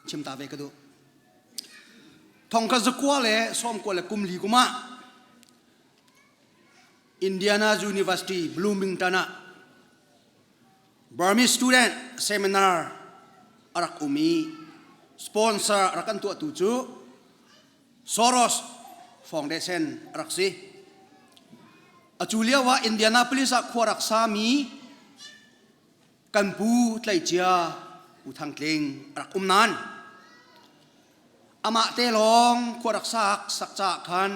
Chim ta ve ka duh. Thongkhat zakua le sawmkua le kum li kum ah Indiana University Bloomington ah Burmese student seminar a rak um i sponsor a rak kan tuahtu cu Soros Foundation a rak si. Acu lio ah Indianapolis ah khua rak sami kan pu tleicia Pu Thang Tling a rak um nain amah te lawng khua rak sak sak caah khan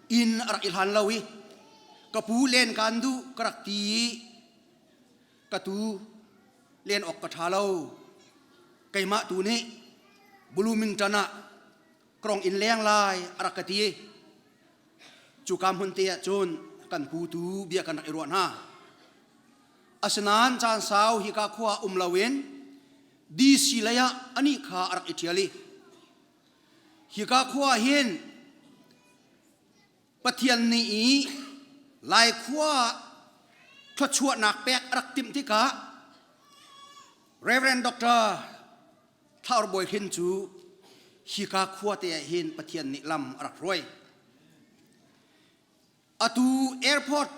inn a rak i hlan lo i ka pu len kaan duh ka rak ti i ka tu len awk ka ṭha lo keimah tu nih Bloomington ah krong in leng lai a rak ka ti cuka hmun te ah cun kan pu tu bia kan rak i ruah hna. Asinain caan sau hika khua um loin DC lei ah anih kha a rak i ṭhial i hika khua hin Pathian nih i Lai khua thluachuahnak pek a rak timh tikah Reverend Dr. Thaur Bawi Hrin cu hika khua te ah hin Pathian nih lam a rak hruai. Atu airport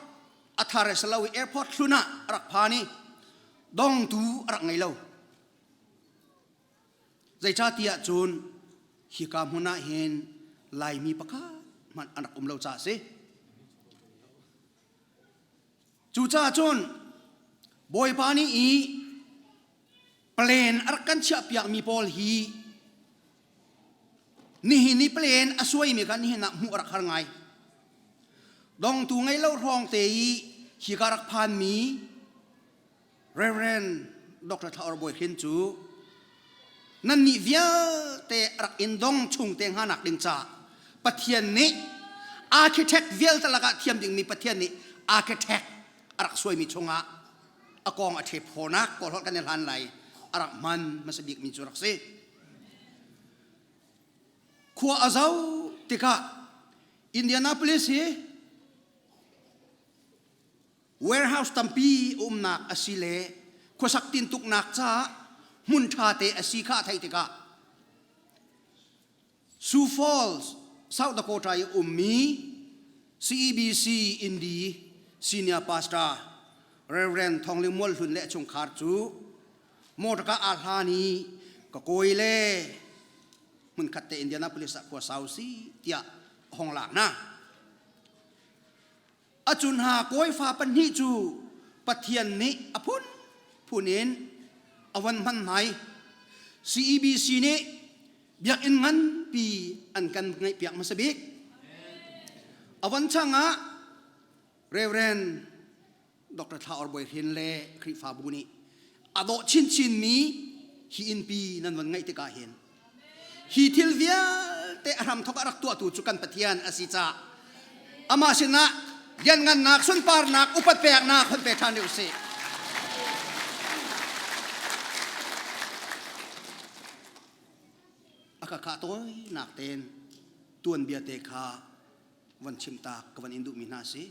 a thar a si lo i airport hlun ah a rak phan i dongtu a rak ngei lo. Zeicahtiah cun hika hmun ah hin Laimi pakhat hmanh an rak um lo caah a si. Cucaah cun Bawipa nih i plan a rak kan chiahpiakmi pawl hi nihin i plan a suaimi kha nihin ah hmuh a rak har ngai. Dongtu ngei lo hrawng te i hika rak phanmi Reverend Dr. Thla Or Bawi Hrin cu nannih vialte rak in dong chung te hnga nak ding ca Pathian nih architect vialte lakah thiam dingmi Pathian nih architect a rak suaimi chungah a kong a ṭhep hawnak kawlholh kan i hlan lai a rak hman hmasa bikmi cu rak si. Khua a zau tikah Indianapolis hi warehouse tampi umnak a si le khuasak tintuknak caah hmun ṭha te a si kha a theih tikah Sioux Falls, South Dakota i ummi CEBC Indy Senior Pastor Reverend Thawng Ling Mual Hlun le a chungkhar cu motorka aa hlan i ka kawi le hmunkhat te Indianapolis ah khua sau si tiah a hong lak hna. A cu hna kawifa pahnih cu Pathian nih a phunphun in a von hman hna i CEBC nih biakinn nganpi an kan ngeihpiak hmasa bik. A von chang ah Reverend Dr. Thla Or Bawi Hrin le Khrihfabu nih a dawh chinchinmi hi innpi nan von ngeih tikah hin hi thil vialte a hramthawk a rak tuahtu cu kan Pathian a si caah amah sinah lianngannak sunparnak upat peknak hun pe ṭhan u sih. A ka khah tawinak tein tuanbia te kha von chim ta ka van in duhmi hna si.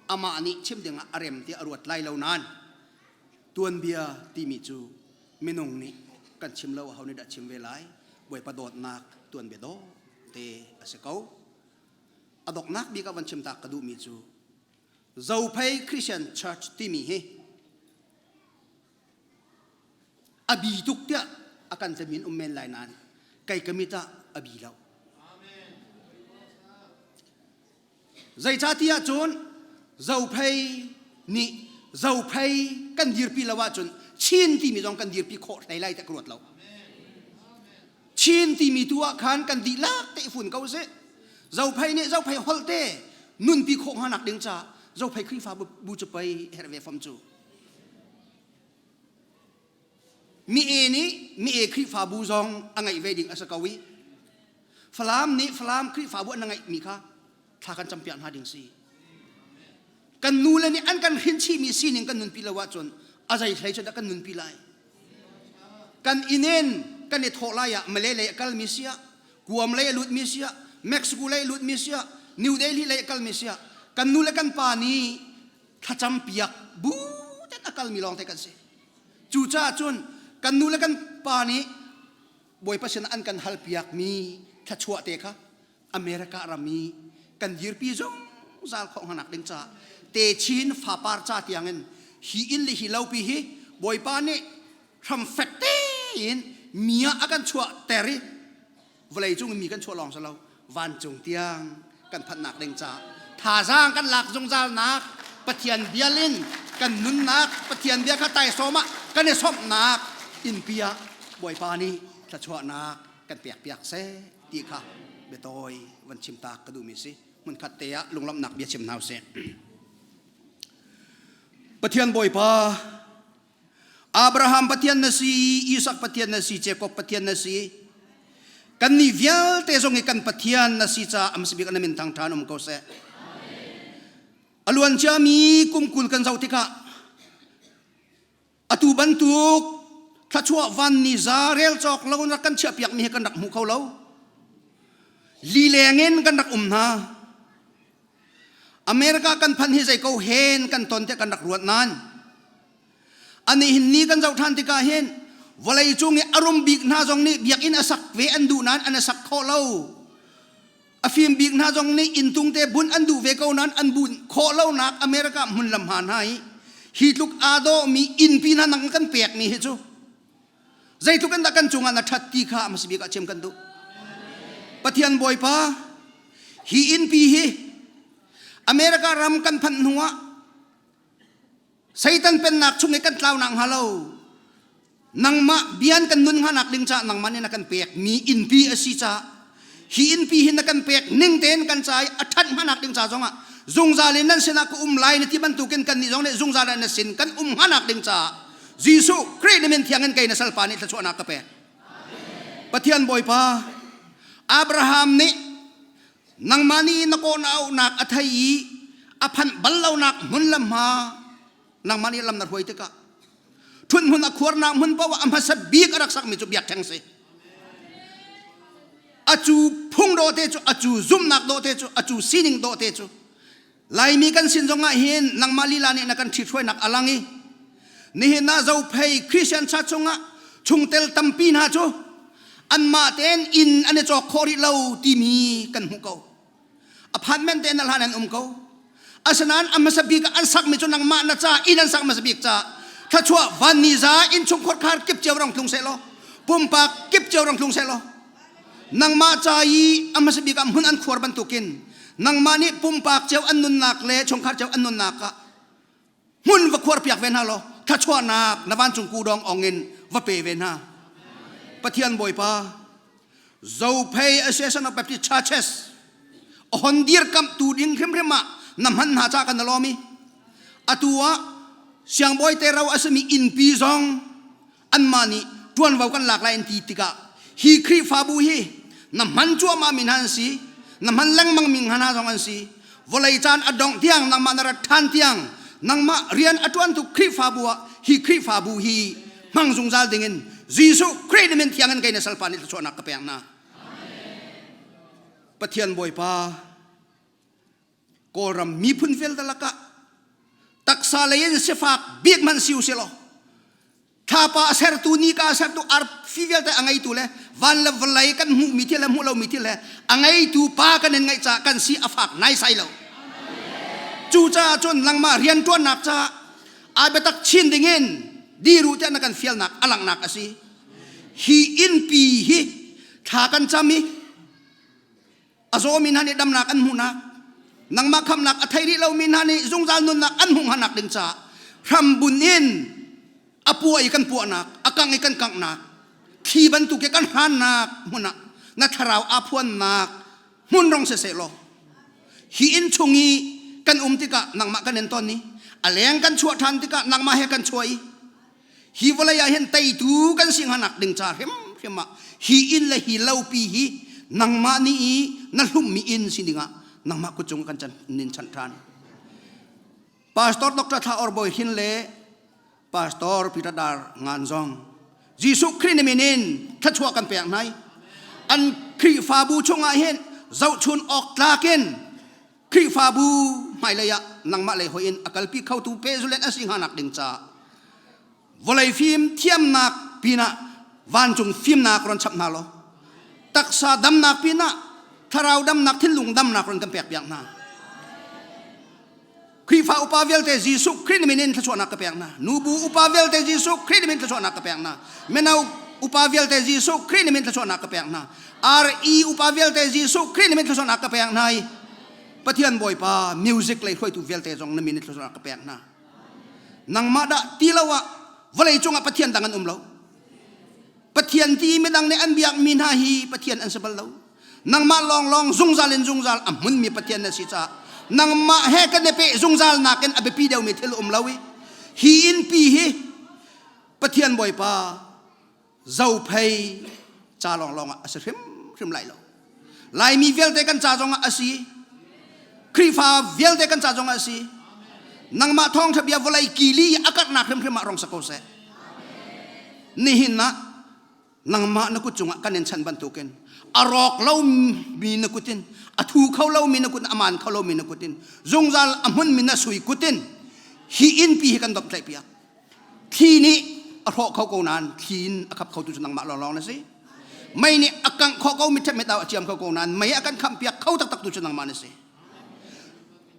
Amah nih chim dingah a rem tiah a ruat lai lo nain tuanbia timi cu minung nih kan chim lo aho nih dah chim ve lai Bawipa dawtnak tuanbia dawh te a si ko. A donghnak bik ah van chim ta ka duhmi cu Zophei Christian Church timi hi a bi tuk tiah a kan tlamin um men lai nain kei ka mit ah a bi lo. Zeicahtiah cun Zophei nih Zophei kan dirpi lo ahcun Chin timi zong kan dirpi khawh hlei lai tiah ka ruat lo. Chin timi tu ah khan kan dihlak te i fun ko sih. Zophei nih Zophei holh te nunpi khawh hnga nak ding caah Zophei Khrihfa bu cu pei herh ve fom cu. Mi e nih mi e Khrihfabu zong a ngeih ve ding a si ko i Falam nih Falam Khrihfabu an ngeihmi kha thla kan campiak hna ding si. Kan nu le nih an kan hrin chihmi sining kan nunpi lo ahcun a zei hlei cu dah kan nunpi lai. Kan inen kan i thawh lai ah Malay lei a kalmi si ah Guam lei a lutmi si ah Mexico lei a lutmi si ah New Delhi lei a kalmi si ah kan nu le kan pa nih thlacam piak bu ten a kalmi lawng te kan si. Cucaah cun kan nu le kan pa nih. Bawipa sinah an kan halpiakmi thluachuah te kha America ram i kan dirpi zungzal khawh hnanak ding caah techin fapar ca tiangin hi inn le hi lopi hi Bawipa nih hram fek tein mi ah a kan chuah ter i vawlei cung mi kan chuah lawng si lo vancung tiang kan phanhnak ding caah thazaang kan lak zungzal nak Pathian bial in kan nunnak Pathian bia kha taisawm ah kan i sawmhnak innpi ah Bawipa nih thluachuahnak kan pek piak seh ti kha biatawi van chim tak ka duhmi si hmunkhat te ah lunglawmhnak bia chim hna usih Pathian Bawipa Abraham Pathian na si, Isak Pathian na si, Jacob Pathian na si. Kannih vialte zong hi kan Pathian na si caah am sibik na min thang ṭhan um ko seh. A luan ciami kum 20 kan zoh tikah atu bantuk thluachuah van ni za rel cawk lo rak kan chiahpiak mi hi kan rak hmu kho lo. Lileng in kan rak um hna. America kan phanh hi zei ko hen kan ton tiah kan rak ruat nain ani hin ni kan zoh ṭhan tikah hin vawlei cung i a rum bik hna zong nih biakinn a sak ve an duh nain an a sak khawh lo a fim bik hna zong nih inntung te bunh an duh ve ko nain an bunh khawh lonak America hmun lam hna hna hi hi tluk aa dawhmi innpi hna nang kan pekmi hi cu zeitluk in dah kan cungah na ṭhat ti kha a hmasa bik ah chim kan duh Pathian Bawipa hi innpi hi America ram kan phanh hnuah Satan pennak chung i kan tlau nak hnga lo nangmah bian kan nun hnga nak ding caah nangmah nih na kan pek mi innpi a si caah hi innpi hi na kan pek ning tein kan ca i a ṭhat hnga nak ding ca zongah zungzal in nan sinah ka um lai na ti bantukin kan nih zong nih zungzal in na sin kan um hnga nak ding caah Jesuh Khrih na min thiang in kei na salpa nih thluachuahnak ka pek. Pathian Bawipa, Abraham nih nangmah nih na kawh na auhnak a thei i a phanh bal lonak hmun le hma nangmah nih lam na hruai tikah ṭhut hmun a khuarnak hmun paoh ah a hmasa bik a rak sakmi cu biakṭheng si. Acu phung dawh te cu, acu zumhnak dawh te cu, acu sining dawh te cu Laimi kan sin zongah hin nangmah lila nih na kan ṭhithruainak a lang i nihin ah Zophei Christian Church chungah chungtel tampi hna cu anmah tein inn an i cawk khawh rih lo timi kan hmuh ko. Apartment tein a hlan an um ko. Asinain a hmasa bik ah an sakmi cu nangmah na ca inn an sak hmasa bik ca thluachuah van ni za innchungkhar khar kip cio rong tlung seh law pumpak kip cio rong tlung seh law Nangmah ca i a hmasa bik ah hmun an khuar bantukin nangmah nih pumpak cio an nunnak le chungkhar cio an nunnak ah hmun va khuar piak ve hna law thluachuahnak na vancung kudawng ong in va pe ve hna. Pathian Bawipa, Zophei Association of Baptist Churches hon dirkamhtu ding hrimhrim ah na hman hna ca kan lawm i atu ah siangbawi te ro a simi innpi zong anmah nih ṭuanvo kan lak lai an ti tikah hi Khrihfabu hi na hman cuahmah mi hna an si na hman lengmang mi hna zong an si vawlei caan a dongh tiang nangmah na rat ṭhan tiang nangmah rian a ṭuantu Khrihfabu ah hi Khrihfabu hi hmang zungzal dingin Jesuh Khrih na min thiang in kei na salpa nih thluachuahnak ka pek hna Pathian Bawipa Kawlram miphun vialte lakah taksa lei in sifak bik hmanh si usih law thlapa a sertu nika a sertu arfi vialte a ngeitu le van le vawlei kan hmuhmi thil le hmuh lomi thil he a ngeitu pa kan in ngaih caah kan si a fak naisai lo cucaah cun nangmah rianṭuannak caah ai biatak chin dingin diru tiah na kan fialnak a langhnak a si hi innpi hi thla kan cam i a zawmi hna nih damnak an hmuhnak nangmah khamnak a thei rih lomi hna nih zungzal nunnak an hmuh hngaknak ding caah hrambun in a puah i kan puahnak a kangh i kan kanghnak thli bantuk i kan hrannak hmun ah na thlarau aa phuannak hmun rong siseh law hi inn chung i kan um tikah nangmah kan in ton i a leng kan chuah ṭhan tikah nangmah he kan chuah i Hi vawlei ah hin teitu kan si hnganak ding ca hrimhrim ah hi inn le hi lopi hi nangmah nih i na hlummi inn si dingah nangmah kut cung kan nin chanh ṭhan. Pastor Dr. Thla Or Bawi Hin le Pastor Peter Dar Ngan zong Jesuh Khrih min in thluachuah kan pek hna i an Khrihfabu chungah hin zohchun awk tlak in Khrihfabu hmailei ah nangmah lei hoi in a kalpi khotu pehzulh an si hnganak ding caah vawlei fim thiamnak pinah. Vancung fimnak ron chap hna law taksa damnak pinah thlarau damnak thinlung damnak ron kan pek piak hna. Khrihfa upa vialte Jesuh Khrih min in thluachuahnak ka pek hna. Nubu upa vialte Jesuh Khrih min thluachuahnak ka pek hna. Mino upa vialte Jesuh Khrih min thluachuahnak ka pek hna. RE upa vialte Jesuh Khrih min thluachuahnak ka pek hna i Pathian Bawipa music lei hruaitu vialte zong na min in thluachuahnak ka pek hna. Nangmah dah ti lo ah vawlei cungah Pathian dang an um lo. Pathian ti midang nih an biakmi hna hi Pathian an si bal lo. Nangmah lawnglawng zungzal in zungzal a hmunmi Pathian na si caah nangmah he kan i peh zungzal nakin a biapi deuhmi thil um lo i hi innpi hi Pathian Bawipa zophei ca lawnglawng ah a si hrimhrim lai lo. Laimi vialte kan ca zongah a si. Khrihfa vialte kan ca zongah a si. Nangmah thawngṭha bia vawlei kili a karhnak hrimhrim ah rong sa ko seh. Nihin ah nangmah na kut cungah kan in chanh bantukin a rawk lomi na kut in a thu kho lomi na kut in a maan kho lomi na kut in zungzal a hmunmi na sui kut in hi innpi hi kan domh tlaihpiak. Thli nih a hrawh kho ko nain thli in a khap khotu cu nangmah lawnglawng na si. Mei nih a kangh khawh ko mitthep mit au a ciam kho ko nain mei a kan khamhpiak kho taktak tu cu nangmah na si.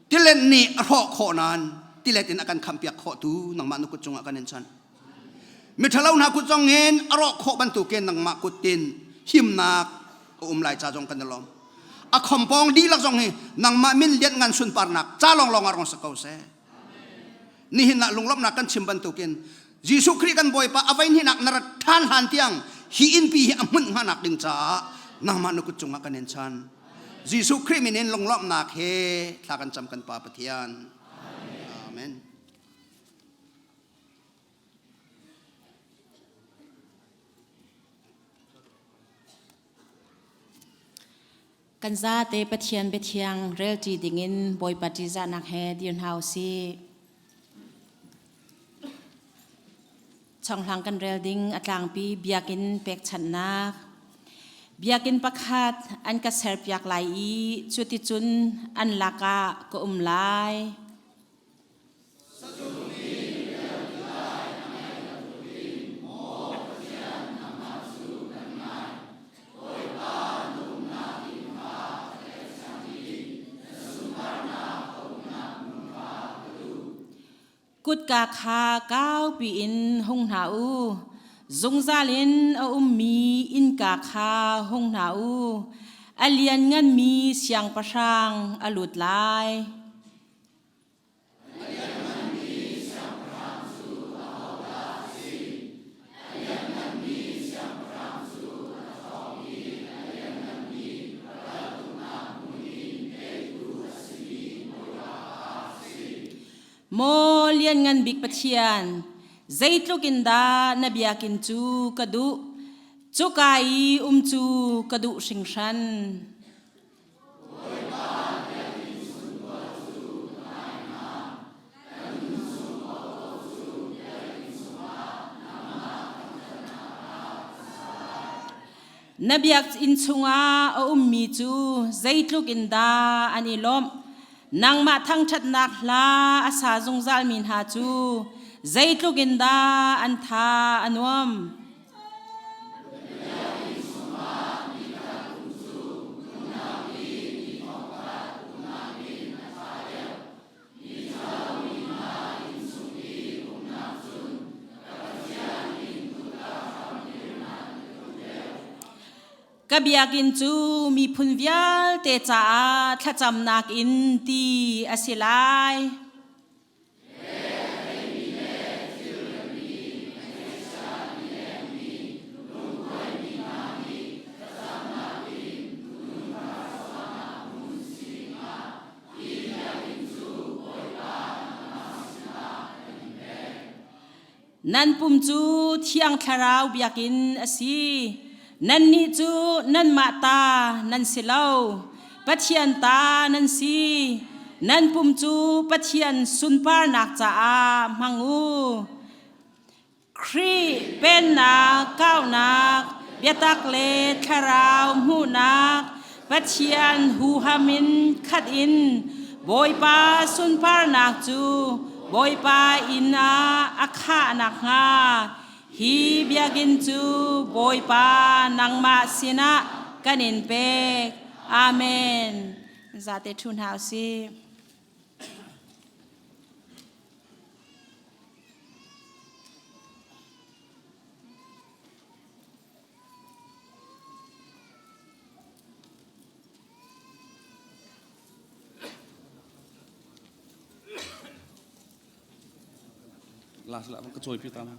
Tilet nih a hrawh khawh nain tilet in a kan khamhpiak khawh tu nangmah na kut cungah kan in chan. Miṭhalo hna kut zong in a rawh khawh bantukin nangmah kut tin himnak a um lai ca zong kan i lawm. A khompawng dihlak zong hi nangmah min lianh ngan sunparnak ca lawnglawng ah rong sa ko seh. Nihin ah lunglawmhnak kan chim bantukin Jesuh Khrih kan Bawipa a voi hnihnak na rat ṭhan hlan tiang hi innpi hi a hmunh hnganak ding caah nangmah na kut cungah kan in chan. Jesuh Khrih min in lunglawmhnak he thla kan cam kan Pa Pathian. Amen. Kan zate Pathian biathiang relṭi dingin Bawipa ṭihzahnak he dir hna u sih. Chonghlang kan rel ding a tlangpi biakinn pekchanhnak. Biakinn pakhat an ka serpiak lai i cuticun an lakah ka um lai. Kutka kha kaupi in hung hna u. Zungzal in a ummi innka kha hung hna u. A liannganmi siangpahrang a lut lai. Maw Lianngan Bik Pathian, zeitluk in dah na biakinn cu ka duh, cuka i um cu ka duh hringhran. Na biakinn chungah a ummi cu zeitluk in dah an i lawmh. Nangmah thangṭhatnak hla a sa zungzalmi hna cu zeitluk in dah an tha a nuam. Ka biakinn cu miphun vialte caah thlacamnak in ti a si lai. Nan pum cu Thiang Thlarau biakinn a si. Nannih cu nanmah ta nan si lo, Pathian ta nan si. Nan pum cu Pathian sunparnak caah hmang u. Khrih Pennak kauhnak, biatak le thlarau hmuhnak, Pathian huham in khat in Bawipa sunparnak cu Bawipa inn ah a khah nakhnga. Hi biakinn cu Bawipa nangmah sinah kan in pek. Amen. Zate ṭhu hna u sih. Last la ka cawi pi ta na.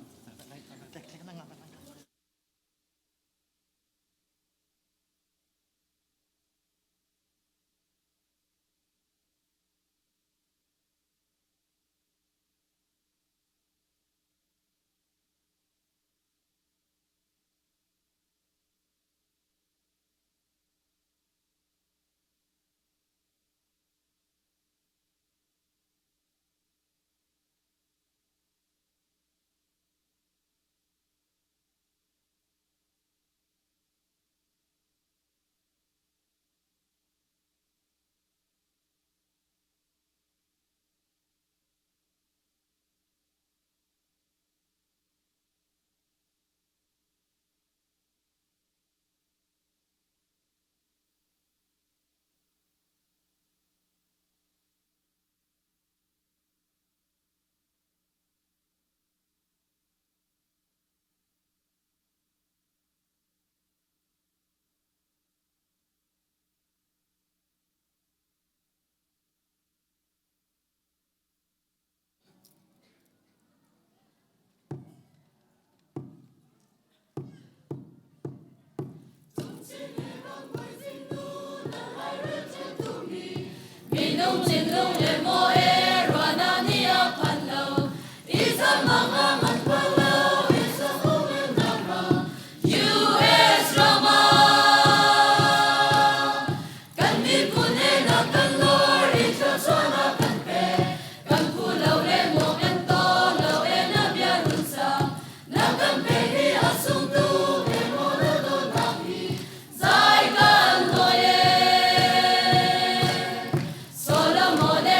Minung thinlung le maw e ruahnak nih a phan lo i zamang a ngan bal lo i sakum in nak ro US ram ah kan miphun he nak kan lor i thluachuahnak kan pe kan phu lo le maw kan taw lo e na bia run sang na kan pe hi a sung tu he maw na dawtnak hi zai kan hawi e Solomon e.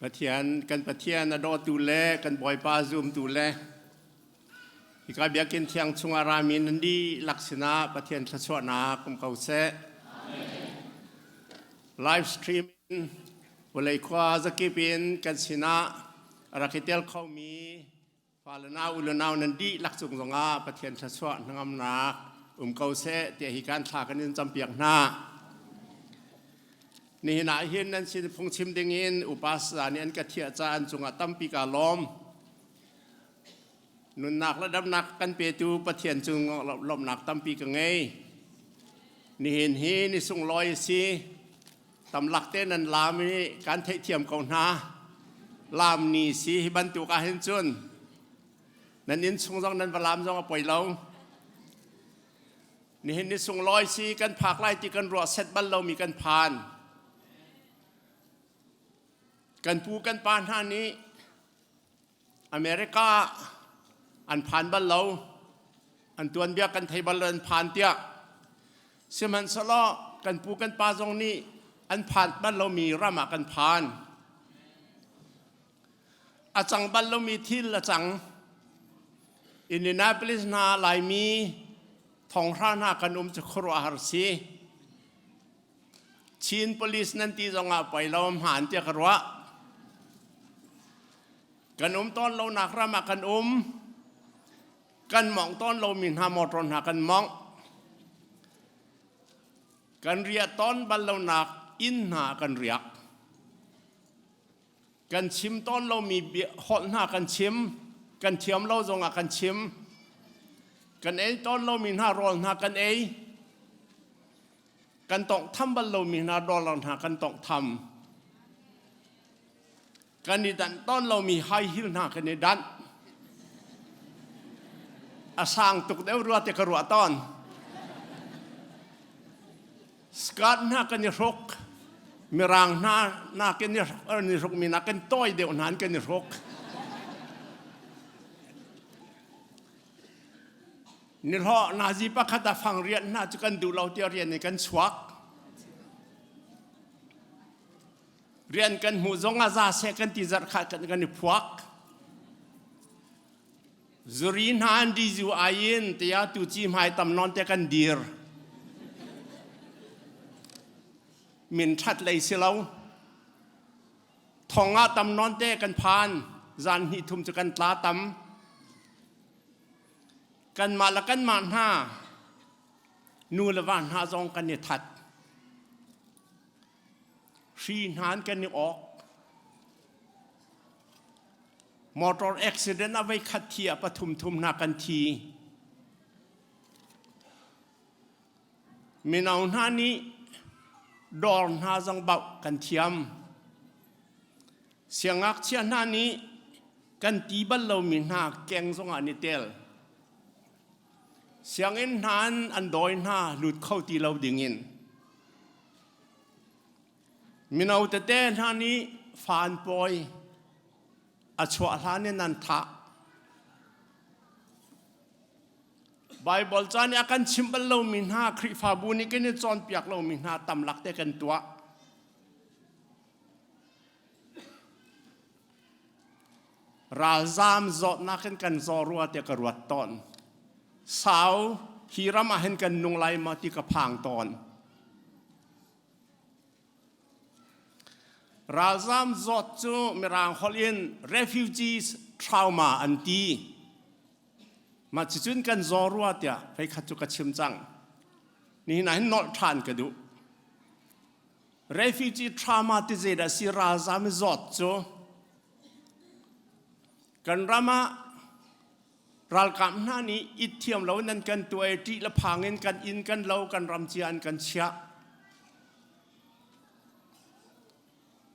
Pathian kan Pathian a dawtu le kan Bawipa zumtu le hika biakinn thiang chungah rami nan dihlak sinah Pathian thluachuahnak um ko seh. Live stream in vawlei khua zakip in kan sinah a rak i tel khomi fale nau u le nau nan dihlak cung zongah Pathian thluachuah hnangamnak um ko seh tiah hi kan thla kan in campiak hna. Nihin ah hin nan sin phungchim dingin upa sa nih an ka thiah caah an cungah tampi kaa lawm. Nunnak le damnak kan petu Pathian cung lawmhnak tampi ka ngei. Nihin hi ni sunglawi a si. Tamlak te nan laam i kan theihthiam ko hna. Laam ni si hi bantuk ah hin cun nan inn chung zong nan va laam zong a poi lo. Nihin ni sunglawi si kan phak lai ti kan ruah set bal lomi kan phan. Kan pu kan pa hna nih America an phan bal lo. An tuanbia kan thei bal lo an phan tiah. Sihmanhsehlaw kan pu kan pa zong nih an phan bal lomi ram ah kan phan. A cang bal lomi thil a cang. Indianapolis hna Laimi thonghra hna kan um cu khuaruahhar si. Chin police nan ti zongah poi lo hmaan tiah ka ruah. Kan um tawn lonak ram ah kan um. Kan mawngh tawn lomi hna motor hna kan mawngh. Kan riah tawn bal lonak inn hna kan riak. Kan chim tawn lomi holh hna kan chim. Kan thiam lo zongah kan chim. Kan ei tawn lomi hna rawl hna kan ei. Kan tawngtham bal lomi hna dollar hna kan tawngtham. Kan i danh tawn lomi high heel hna kan i danh. A sang tuk deuh rua te ka ruah tawn. Skirt hna kan i hruk. Mirang hna nakin i hrukmi nakin tawi deuh hna kan i hruk. Nihlawh nazi pakhat a fang rian hna cu kan duh lo tiah rian in kan chuak. Rian kan hmuh zong ah za seh kan ti zarh kha kan kan i phuak. Zuri hna an di zu ai in tiah tu ci hmai tam nawn te kan dir. Min that lei si lo. Thong ah tam nawn te kan phan. Zan hnih thum cu kan tla tam. Kanmah le kanmah hna nu le va hna zong kan i that. Hri hna an kan i awk. Motor accident a voi khat thi ah pathum thum hna kan thi. Mino hna nih dawr hna zong bauh kan thiam. Siangngakchia hna nih kan ti bal lomi hna keng zongah an i tel. Sianginn hna in an dawi hna lut kho ti lo dingin. Mino tete hna nih fa an pawi, a chuah hlan in an thah. Baibal ca nih a kan chimh bal lomi hna Khrihfabu nih kan i cawnpiak lomi hna tamlak te kan tuah. Ralzaam zawtnak in kan zaw rua tiah ka ruat tawn. Sau hi ram ah hin kan nung lai maw ti ka phang tawn. Ralzaam zawt cu Mirang holh in refugees trauma an ti. Mah cucun kan zaw rua tiah voikhat cu ka chim cang. Nihin ah hin nolh ṭhan ka duh. Refugee trauma ti zeidah si ralzam i zawt cu kan ram ah ralkap hna nih it thiam lo in an kan tuai ṭih le phang in kan inn kan lo kan ram cia an kan chiah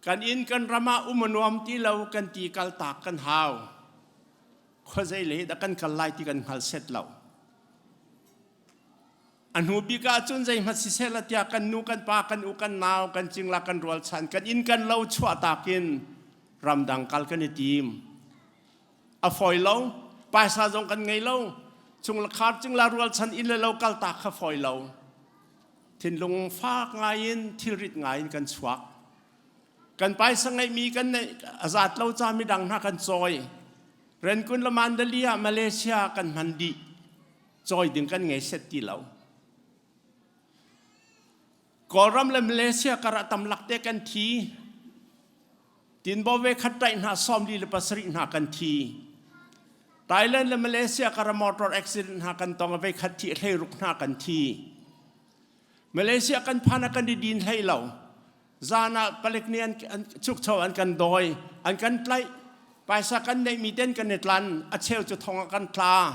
kan inn kan ram ah um a nuam ti lo kan ti kal tak kan hau khuazei le dah kan kal lai ti kan hngal set lo A hnu bik ah cun zeihmanh siseh la tiah kan nu kan pa kan u kan nau kan cingla kan rualchan kan inn kan lo chuahtak in ramdang kal kan i tim. A fawi lo, paisa zong kan ngei lo. Chungkhar cingla rualchan inn le lo kaltak kha fawi lo. Thinlung fak ngai in thilrit ngai in kan chuak. Kan paisa ngeihmi kan neih a zat lo ca midang hna kan cawi. Renkun le Mandali ah Malaysia kan hman dih. Cawi ding kan ngei set ti lo. Kawlram le Malaysia kar ah tamlak te kan thi. Tinbaw ve khat taih hna 47 hna kan thi. Thailand le Malaysia kar ah motor accident hna kan tong ve khat thi hlei ruk hna kan thi. Malaysia kan phan ah kan i din hlei lo. Zan ah palik nih an chukcho an kan dawi, an kan tlaih. Paisa kan neihmi ten kan i tlan, a cheu cu thong ah kan tla.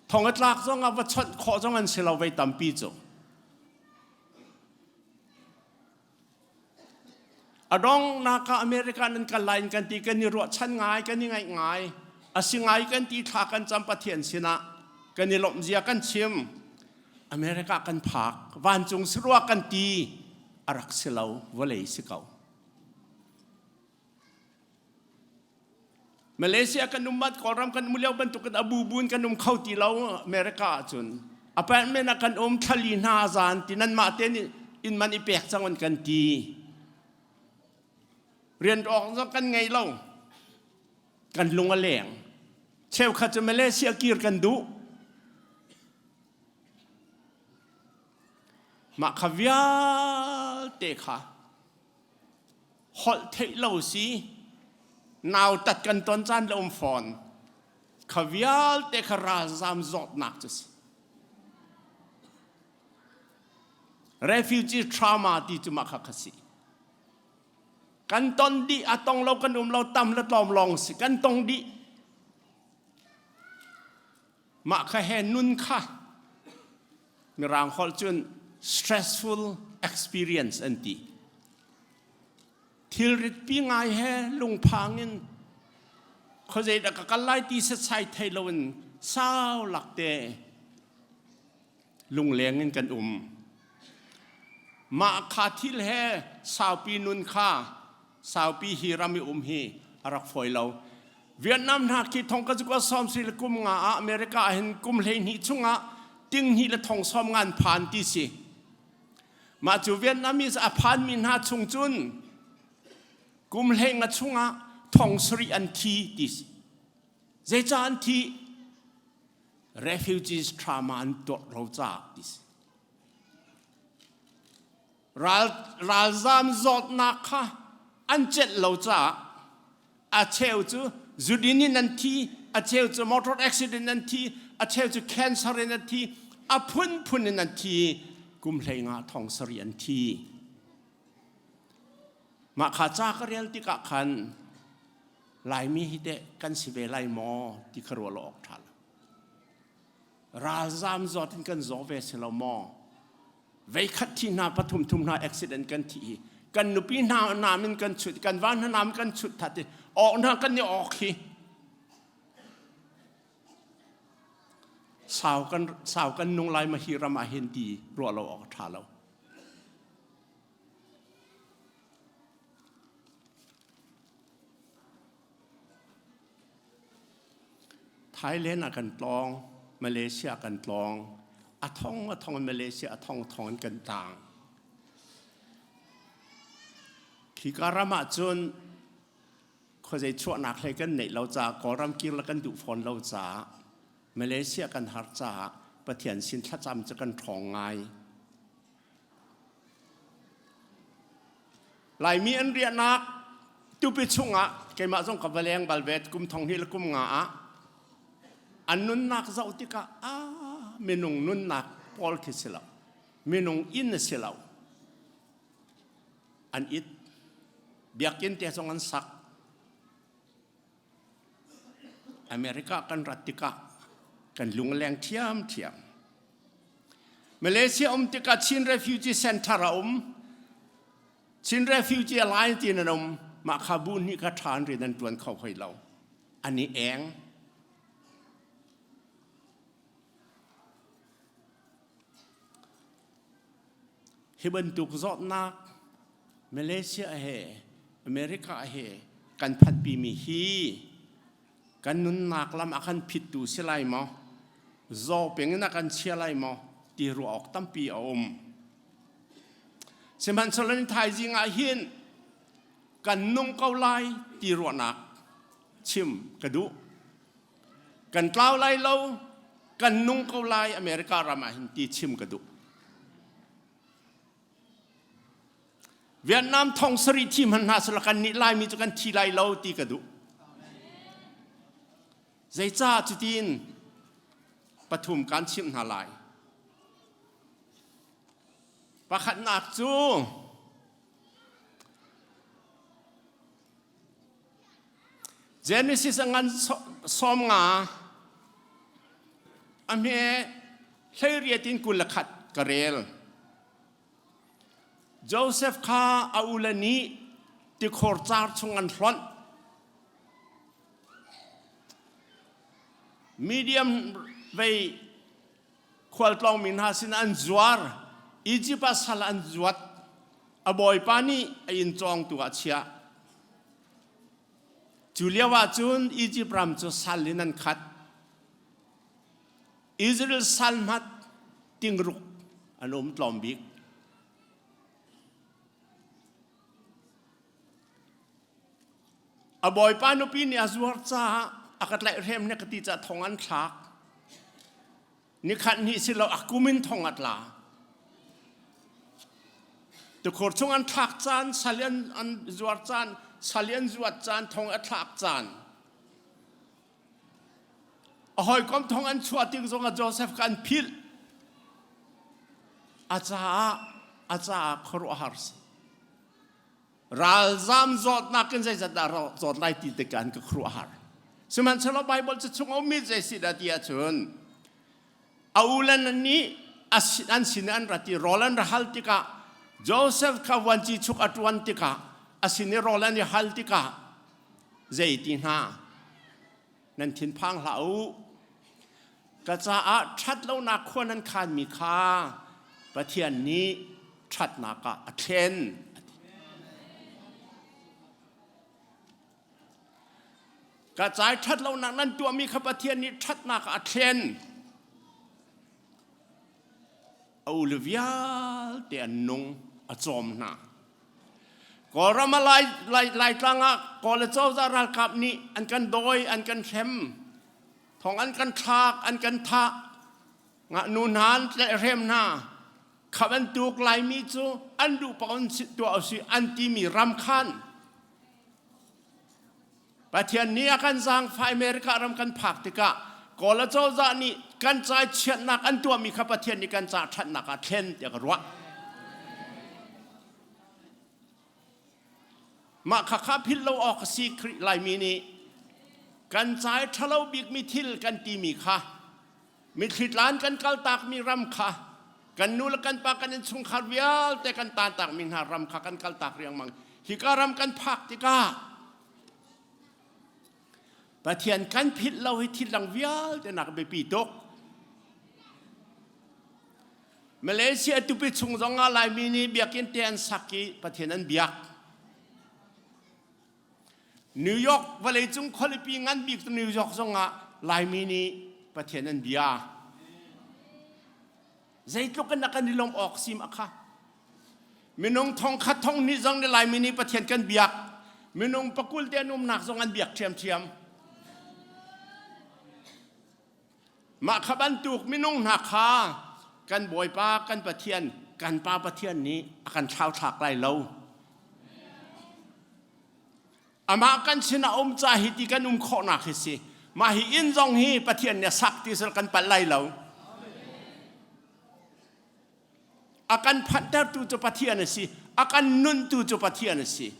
Thong a tlak zong ah va chawnh khawh zong an si lo vei tampi cu. A donghnak ah America nan kal lai in kan ti kan i ruahchan ngai kan i ngaih ngai a si ngai kan ti thla kan cam Pathian sinah kan i lawmh zia kan chim America kan phak vancung sarua kan ti a rak si lo vawlei si ko Malaysia kan um bat Kawlram kan um lio bantukin a bu bu in kan um kho ti lo America ahcun apartment ah kan um thlali hna zan ti nan mah te nih inn man i pek cang an kan ti rian awk zong kan ngei lo kan lung a leng cheukhat cu Malaysia kir kan duh mah kha vialte kha Holh theih lo si nautat kan ton caan le um fawn. Kha vialte kha ralzam zawtnak cu si. Refugee trauma ti cu mah kha kha si. Kan ton dih a tong lo kan um lo tam le tlawm lawng si kan tong dih. Mah kha he nun kha Mirang holh cun stressful experience an ti. Thilrit pi ngai he lungphang in khuazei dah ka kal lai ti setsai thei loin sau lak te lungleng in kan um. Mah kha thil he saupi nun kha saupi hi ram i um hi a rak fawi lo. Vietnam hna khi thong ka zukua sawm si le kum nga ah America ah hin kum 12 chungah ting hnih le thong sawm ngan phan ti si. Mah cu Vietnamese a phanmi hna chung cun kum hlei nga chungah thong sarih an thi ti si. Zeicah an thi? Refugees trauma an tuah ro caah ti si. Ral, ralzam zawtnak kha an celh lo caah a cheu cu zudin in an thi, a cheu cu motor accident an thi, a cheu cu cancer in an thi, a phunphun in an thi, kum 15 thong sarih an thi. Mah kha ca ka rel tikah khan Laimi hi teh kan si ve lai maw ti kha ruah lo awk ṭha lo. Ralzam zawt in kan zaw ve si lo maw? Veikhat thi hna pathum thum hna accident kan thi hi kan nupi hna nam in kan chut kan va hna nam kan chut that i awk hna kan i awk hi sau kan sau kan nung lai ma hi ram ah hin ti ruah lo awk tha lo. Thailand ah kan tlawng, Malaysia kan tlawng. A thong a thong in Malaysia a thong thong in kan tang. Khika ram ah cun khuazei chuahnak hlei kan neih lo caah Kawlram kir le kan duh fawn lo caah Malaysia kan har caah Pathian sin thlacam cu kan ṭhawng ngai. Laimi an riahnak tupi chungah keimah zong ka va leng bal ve kum thong hnih le kum nga ah an nunnak zoh tikah ah minung nunnak pawl khi si lo minung inn a si lo an it biakinn te zong an sak America kan rat tikah kan lung a leng ṭhiamṭhiam. Malaysia um tikah Chin Refugee Center a um. Chin Refugee Alliance tin an um. Mah kha bu nih kha ṭha an rian an ṭuan kho hoi lo. An i eng. Hi bantuk zawtnak Malaysia he America he kan phanhpimi hi kan nunnak lam a kan phittu si lai maw? Zaw peng in a kan chia lai maw? Ti ruah awk tampi a um. Sihmanhsehlaw ni thaizing ah hin. Kan nung ko lai ti ruahnak chim ka duh. Kan tlau lai lo, kan nung ko lai America ram ah hin ti chim ka duh. Vietnam thong sarih thi hmanh hna sala kan nih Laimi cu kan thi lai lo ti ka duh. Zeicah cutin pathum kan chimh hna lai. Pakhatnak cu Genesis a ngan sawm nga a hme hleiriat in 21 ka rel. Joseph kha a ule nih tikhor car chung an hlonh. Medium vei khualtlawngmi hna sin an zuar. Egypt ah sal an zuat. A bawipa nih a inn cawngtu ah chiah. Cu lio ah cun Egypt ram cu sal in an khat. Israel sal hmat tingruk an um tlawm bik. A bawipa nupi nih a zuar caah a ka tlaihhrem ne ka ti caah thong an thlak. Nikhat hnih si lo a kum in thong a tla. Tukhur chung an thlak caan, sal an, an zuar caan, sal an zuat caan, thong a thlak caan. A hawikom thong an chuah tik zongah Joseph kha an philh. A caah a caah khuaruahhar si. Ralzam zawtnak in zeizat dah zawt lai ti tikah an ka khuaruahhar. Sihmanhsehlaw Bible cu chung a ummi zei si dah ti ahcun a ulen nih an sin an rat i rawl an ra hal tikah Joseph kha vuanci chuk a ṭuan tikah a sin i rawl an i hal tikah zei ti hna nan thinphang hlah u ka caah ṭhatlonak khua nan khanmi kha Pathian nih ṭhatnak ah a thlen ka cai ṭhatlonak nan tuahmi kha Pathian nih ṭhatnak ah a thlen a ule vialte an nung a cawm hna Kawlram ah Lai, Lai, Laitlang ah Kawl cozah ralkap nih an kan dawi, an kan hrem, thong an kan thlak, an kan thah, ngaknu hna an tlaihhrem hna. Kha bantuk Laimi cu an duh paoh in tuah usih an timi ram khan Pathian nih a kan zaangfah America ram kan phak tikah Kawl cozah nih kan cai chiatnak an tuahmi kha Pathian nih kan ca ṭhatnak ah thlen tiah ka ruah. Mah khakha philh lo awk a si Khrih Laimi nih kan cai ṭhalo bikmi thil kan timi kha mithli tlan kan kaltakmi ram kha kan nu le kan pa kan innchungkhar vialte kan tantakmi hna ram kha kan kaltak riangmang hika ram kan phak tikah Pathian kan philh lo hi thil dang vialte nak biapi tuk Malaysia tupi chung zong ah Laimi nih biakinn te an sak i Pathian an biak. New York vawleicung khualipi ngan bik New York zong ah Laimi nih Pathian an bia. Zeitluk in a kan i lawmh awk sim a kha. Minung thong khat thong hnih zong nih Laimi nih Pathian kan biak. Minung pakul te an umnak zong an biak ṭhiamṭhiam. Mah kha bantuk minung hna kha kan Bawipa kan Pathian kan Pa Pathian nih a kan thlauthlak lai lo. Amah kan sin a um ca hi ti kan um khawhnak hi si. Mah hi inn zong hi Pathian nih a sak ti sal kan palh lai lo. A kan phanhtertu cu Pathian a si. A kan nuntu cu Pathian a si.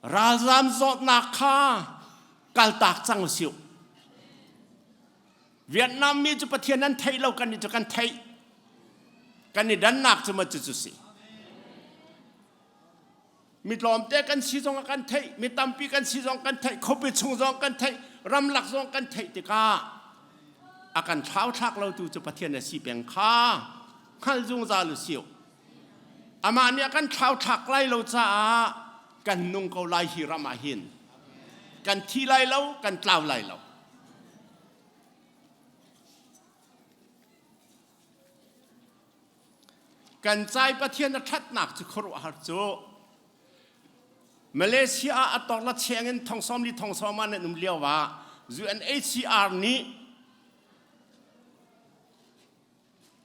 Ralzam zawtnak kha kaltak cang usih. Vietnam mi cu Pathian an theih lo kan nih cu kan theih. Kan i dannak cu ma cu cu si. Mi tlawmte kan si zong ah kan theih, mi tampi kan si zong kan theih, khuapi chung zong kan theih, ramlak zong kan theih tikah a kan thlauthlak lo tu cu Pathian a si peng kha hngal zungzal usih. Amah nih a kan thlauthlak lai lo caah kan nung ko lai hi ram ah hin. Kan thi lai lo, kan tlau lai lo. Kan cai Pathian a ṭhatnak cu khuaruahhar cu. Malaysia ah a tor la cheng in thong som li thong som ah nan um lio ah UNHCR nih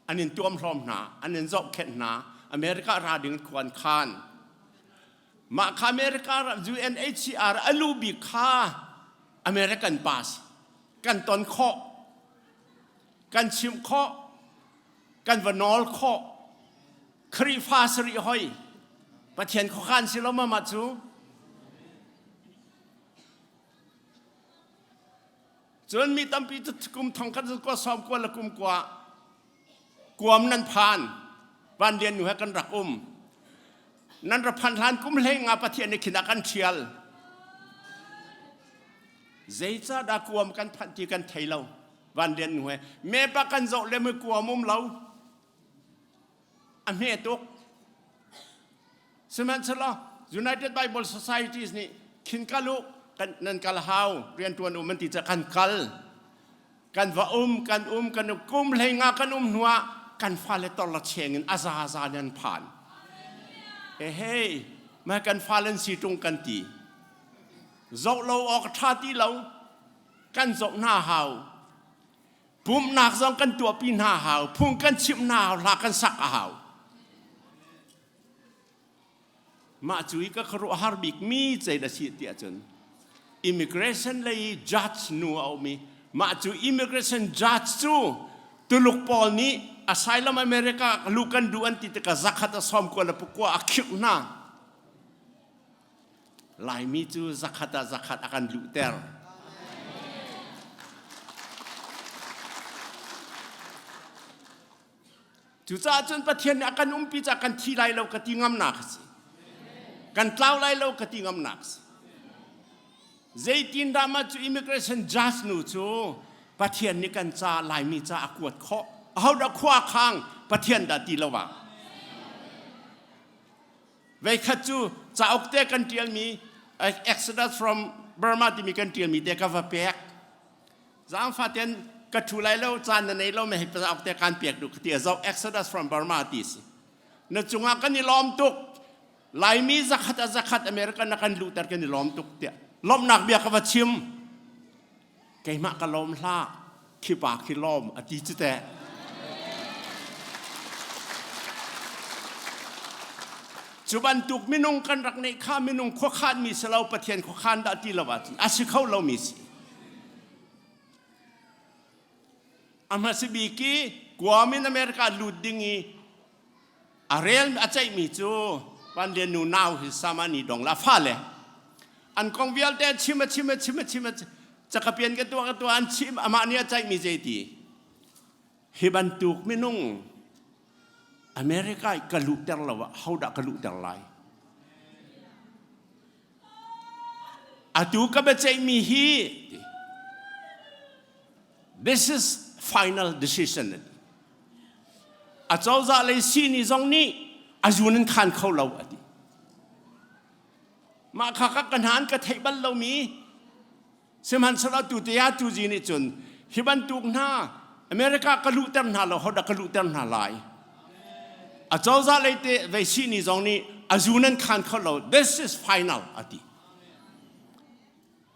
an in tuam hlawm hna, an in zohkhenh hna. America ra ding khuan khan. Mah kha America UNHCR a lu bik kha American pass kan ton khawh, kan chimh khawh, kan va nawl khawh. Khrihfa sarih hoi Pathian khuakhan si lo ma mah cu? Cun mi tampi cu kum thong khat kua sawm kua le kum kua kuam nan phan van lian nu he kan rak um nan ra phan hlan kum hlei nga Pathian nih khin a kan ṭhial zeicahdah kuam kan phanh ti kan thei lo van lian nu he me pa kan zoh le mi kuam um lo a hme tuk Sihmanhsehlaw United Bible Societies nih khin kal u kan nan kal hau riantuan um an ti caah kan kal kan va um kan um kan um kum hlei nga kan um hnuah kan fale torla cheng in a zaza nan phan he hey ma kan fale an si tung kan ti zoh lo awk tha ti lo kan zoh hna hau pumhnak zong kan tuahpi hna hau phung kan chimh hna hau hla kan sak a hau Mah cu i ka khuaruahhar bikmi cei a si tiah cun immigration lei judge nu a um i mah cu immigration judge cu Tuluk pawl nih asylum America lu kan duh an ti tikah zakhat a sawm kua le pakua a khirh hna. Laimi cu zakhat ah zakhat a kan luhter. Cucaah cun Pathian nih a kan umpi caah kan thi lai lo ka ti ngamnak a si. Kan tlau lai lo ka ti ngamnak a si. Zeitin dah mah cu immigration judge nu cu Pathian nih kan ca Laimi ca a kuat khawh. Ahodah khua khang Pathian dah ti lo ah. Veikhat cu cauk te kan ṭialmi Exodus from Burma timi kan ṭialmi te ka va pek. Zaangfah ten ka ṭhu lai lo caan na nei lo me hei cauk te kan pek duh ka ti a zoh Exodus from Burma ti si. Na cungah kan i lawm tuk. Laimi zakhat a zakhat American na kan luhter kan i lawm tuk tiah lawmhnak bia ka va chim. Keimah ka lawm hlah khi pa khi lawm a ti cu teh. Cu bantuk minung kan rak neih kha minung khuakhan mi si lo Pathian khuakhan dah ti lo ahcun a si kho lomi si. A hmasa bik i Guam in America lut ding i a rel a ceihmi cu Van Lian nu nau hi sama ni dong la fale an kong vialte a chim a chim a chim a chim a cakapian ka tuah ka tuah an chim amah nih a ceihmi zeiti hi bantuk minung America i ka luhter lo ah hodah ka luhter lai atu ka biaceihmi hi this is final decision a cozah lei sini zong nih a zun in khan kho lo a ti mah kha ka ka hnan ka theih bal lomi sihmanhsehlaw tu te ah tu zi nih cun hi bantuk hna America ka luhter hna lo hodah ka luhter hna lai a cozah lei te vei sini zong nih a zun an khan kho lo this is final a ti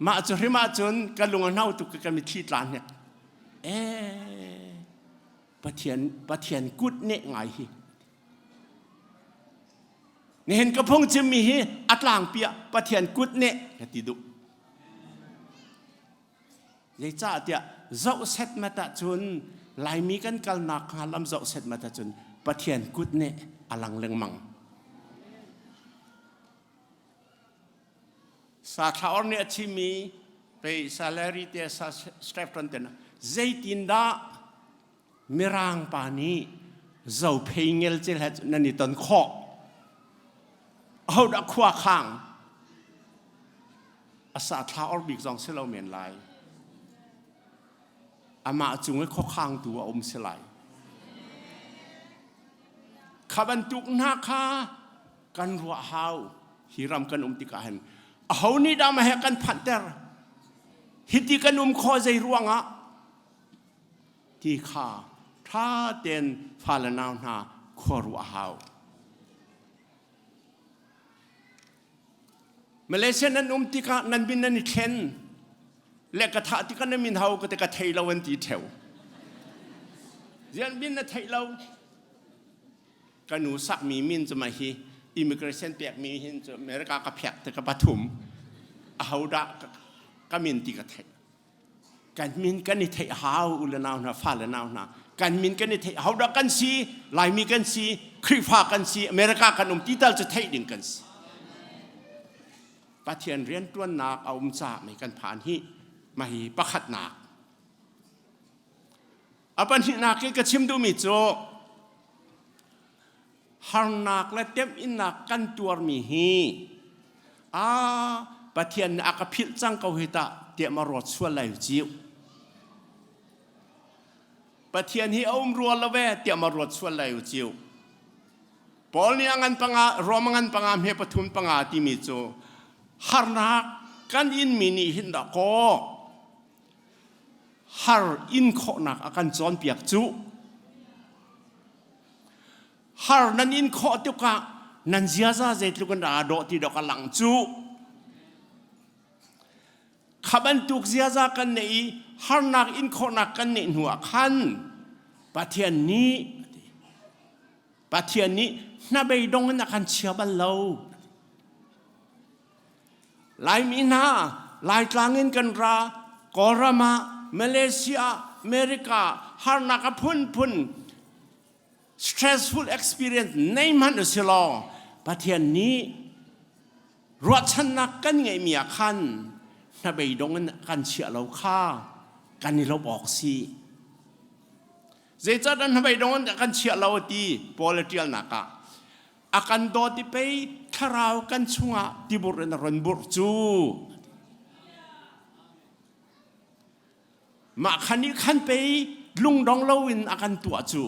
mah cu hrim ahcun ka lung a hno tuk ka mitthli tla hnek eh Pathian Pathian kut nih ngai hi nihin ka phung chimmi hi a tlangpi ah Pathian kut nih ka ti duh zeicah tiah zoh set mat ahcun Laimi kan kalnak hnga lam zoh set mat ahcun Pathian kut nih a lang lengmang sa thlaor nih a chimmi pei salary te sa strap ton ten zeitindah Mirang pa nih zophei ngelcel he nan i ton khawh. Ahodah khua khang? A sa thla or bik zong si lo men lai. Amah cung i khuakhangtu a um si lai. Kha bantuk hna kha kan ruah hau. Hi ram kan um tikah hin aho nih dah mah he kan phanhter? Hiti kan um khawh zei ruangah? Ti kha ṭha tein fale nau hna khua ruah a hau. Malaysia nan um tikah nan min nan i thlen le ka thah tikah na min hau ka te ka thei lo an ti theo. Zian min na theih lo ka nu sakmi min cu mah hi immigration pekmi hin cu America ka phek te ka pathum aho dah ka min ti ka theih kan min kan i theih hau u le nau hna fa le nau hna kan min kan i theih hau dah kan si Laimi kan si Khrihfa kan si America kan um ti tal cu theih ding kan si Pathian riantuannak a um caah mei kan phan hi mah hi pakhatnak a pahnihnak i ka chim duhmi cu harnak le temhinnak kan tuarmi hi a Pathian nih a ka philh cang ko hi tah tiah ma ruat sual lai ciu Pathian hi a um rua lo ve tiah ma ruat sual lai ciu Paul nih a ngan panga Rom a ngan panga hme pathum panga timi cu harnak kan inmi nih hin dah kaw har in khawhnak a kan cawnpiak cu har nan in khawh tikah nan ziaza zeitluk in dah dawh ti dawk a lang cu kha bantuk ziaza kan neih i harnak in khawhnak kan neih hnu ah khan Pathian nih Pathian nih hnabeidong in a kan chia bal lo Laimi hna Laitlang in kan ra Kawlram ah Malaysia America harnak a phunphun stressful experience nei hmanh u si law Pathian nih ruahchannak kan ngeihmi ah khan hnabeidong in kan chiah lo kha kan i lawmh awk si. Zeicahtiah hnabeidong in kan chiah lo ti Paul a ṭialnak ah a kan dawt i pei thlarau kan chungah tibur in a run burh cu. Mah khan nih khan pei lungdong loin a kan tuah cu.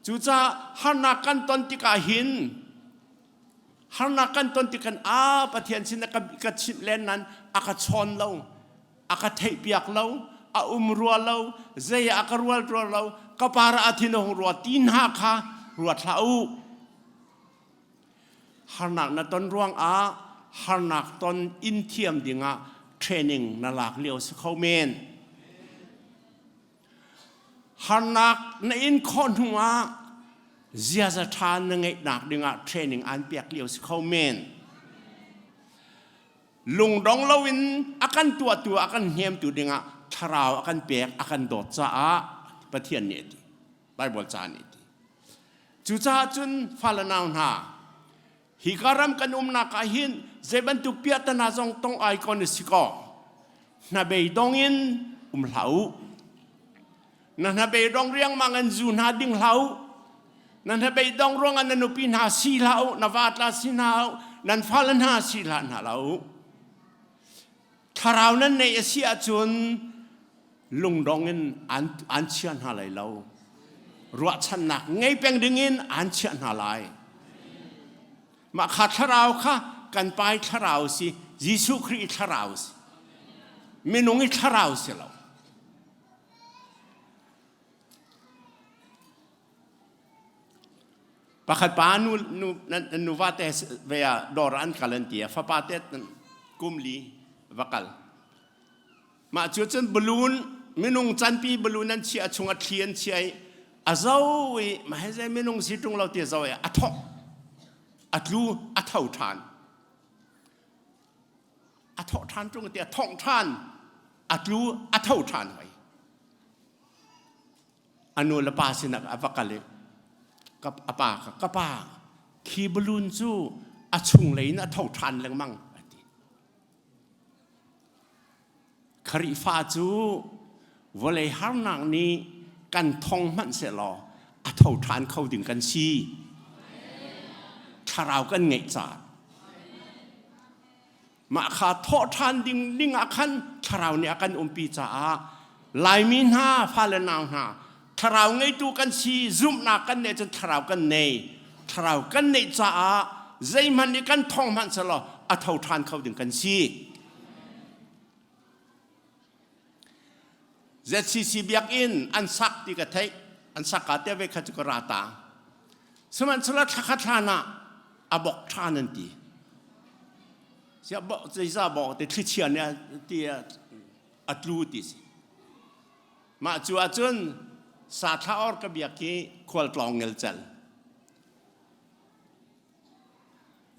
Cucaah harnak kan ton tikah hin harnak kan ton tikhan a Pathian sin ka ka chimh len nan a ka chawn lo a ka theihpiak lo a um rua lo zei a ka rual rua lo ka para a thin a hung rua ti hna kha ruat hlah u Harnak na ton ruangah harnak ton in thiam dingah training na lak lio si kho men. Harnak na in khawh hnu ah ziaza ṭha na ngeihnak dingah training an pek lio si kho men. Lungdong loin a kan tuahtu a kan hnemtu dingah thlarau a kan pek a kan dawt caah Pathian nih a ti. Bible ca nih a ti. Cucaah cun fale nau hna, hika ram kan umnak ah hin zei bantuk piahtana zong tong ai kon i si kaw, hnabeidong in um hlah u. Na hnabeidong riangmang in zu hna ding hlah u. Na hnabeidong ruangah na nupi hna si hlah u, na va tla si hna u, nan fale hna si hlah hna hlah u. Thlarau nan neih a si ahcun lungdong in an, an chia hna lai lo. Ruahchannak ngei peng dingin an chiah hna lai. Mah kha thlarau kha kan pai thlarau si, Jesuh Khrih i thlarau si. Minung i thlarau si lo. Pakhat pa nu nu nuva te ve ah dawr an kal an ti a fapa te kum li va kal. Mah cu cun balloon minung canpi balloon an chiah chung a thli an chia i a zo i mah hi zei minung si ṭung lo ti a zo i a thawk a tlu a tho ṭhan a thawh ṭhan ṭung ti a thongh ṭhan a tlu a tho ṭhan hoi A nu le pa sinah a va kal i ka a pa kha ka pa khi balloon cu a chunglei in a tho ṭhan lengmang a ti. Khrihfa cu vawlei harnak nih kan thong hmanh sehlaw a tho ṭhan kho ding kan si. Thlarau kan ngeih caah. Mah kha thawh ṭhan ding ding ah khan thlarau nih a kan umpi caah Laimi hna fale nau hna thlarau ngeitu kan si zumhnak kan neih cun thlarau kan nei thlarau kan neih caah zeihmanh nih kan thong hmanh selaw a tho ṭhan kho ding kan si. ZCC biakinn an sak ti ka theih an sak ka te ve kha cu ka ra ta sihmanhsehlaw thlakhat hlan ah a bok ṭhan an ti. Sia bo zeiza bo te thlichia nih ti a tlu ti si. Mah cu ahcun sa thla or ka biak hi khualtlawng ngelcel.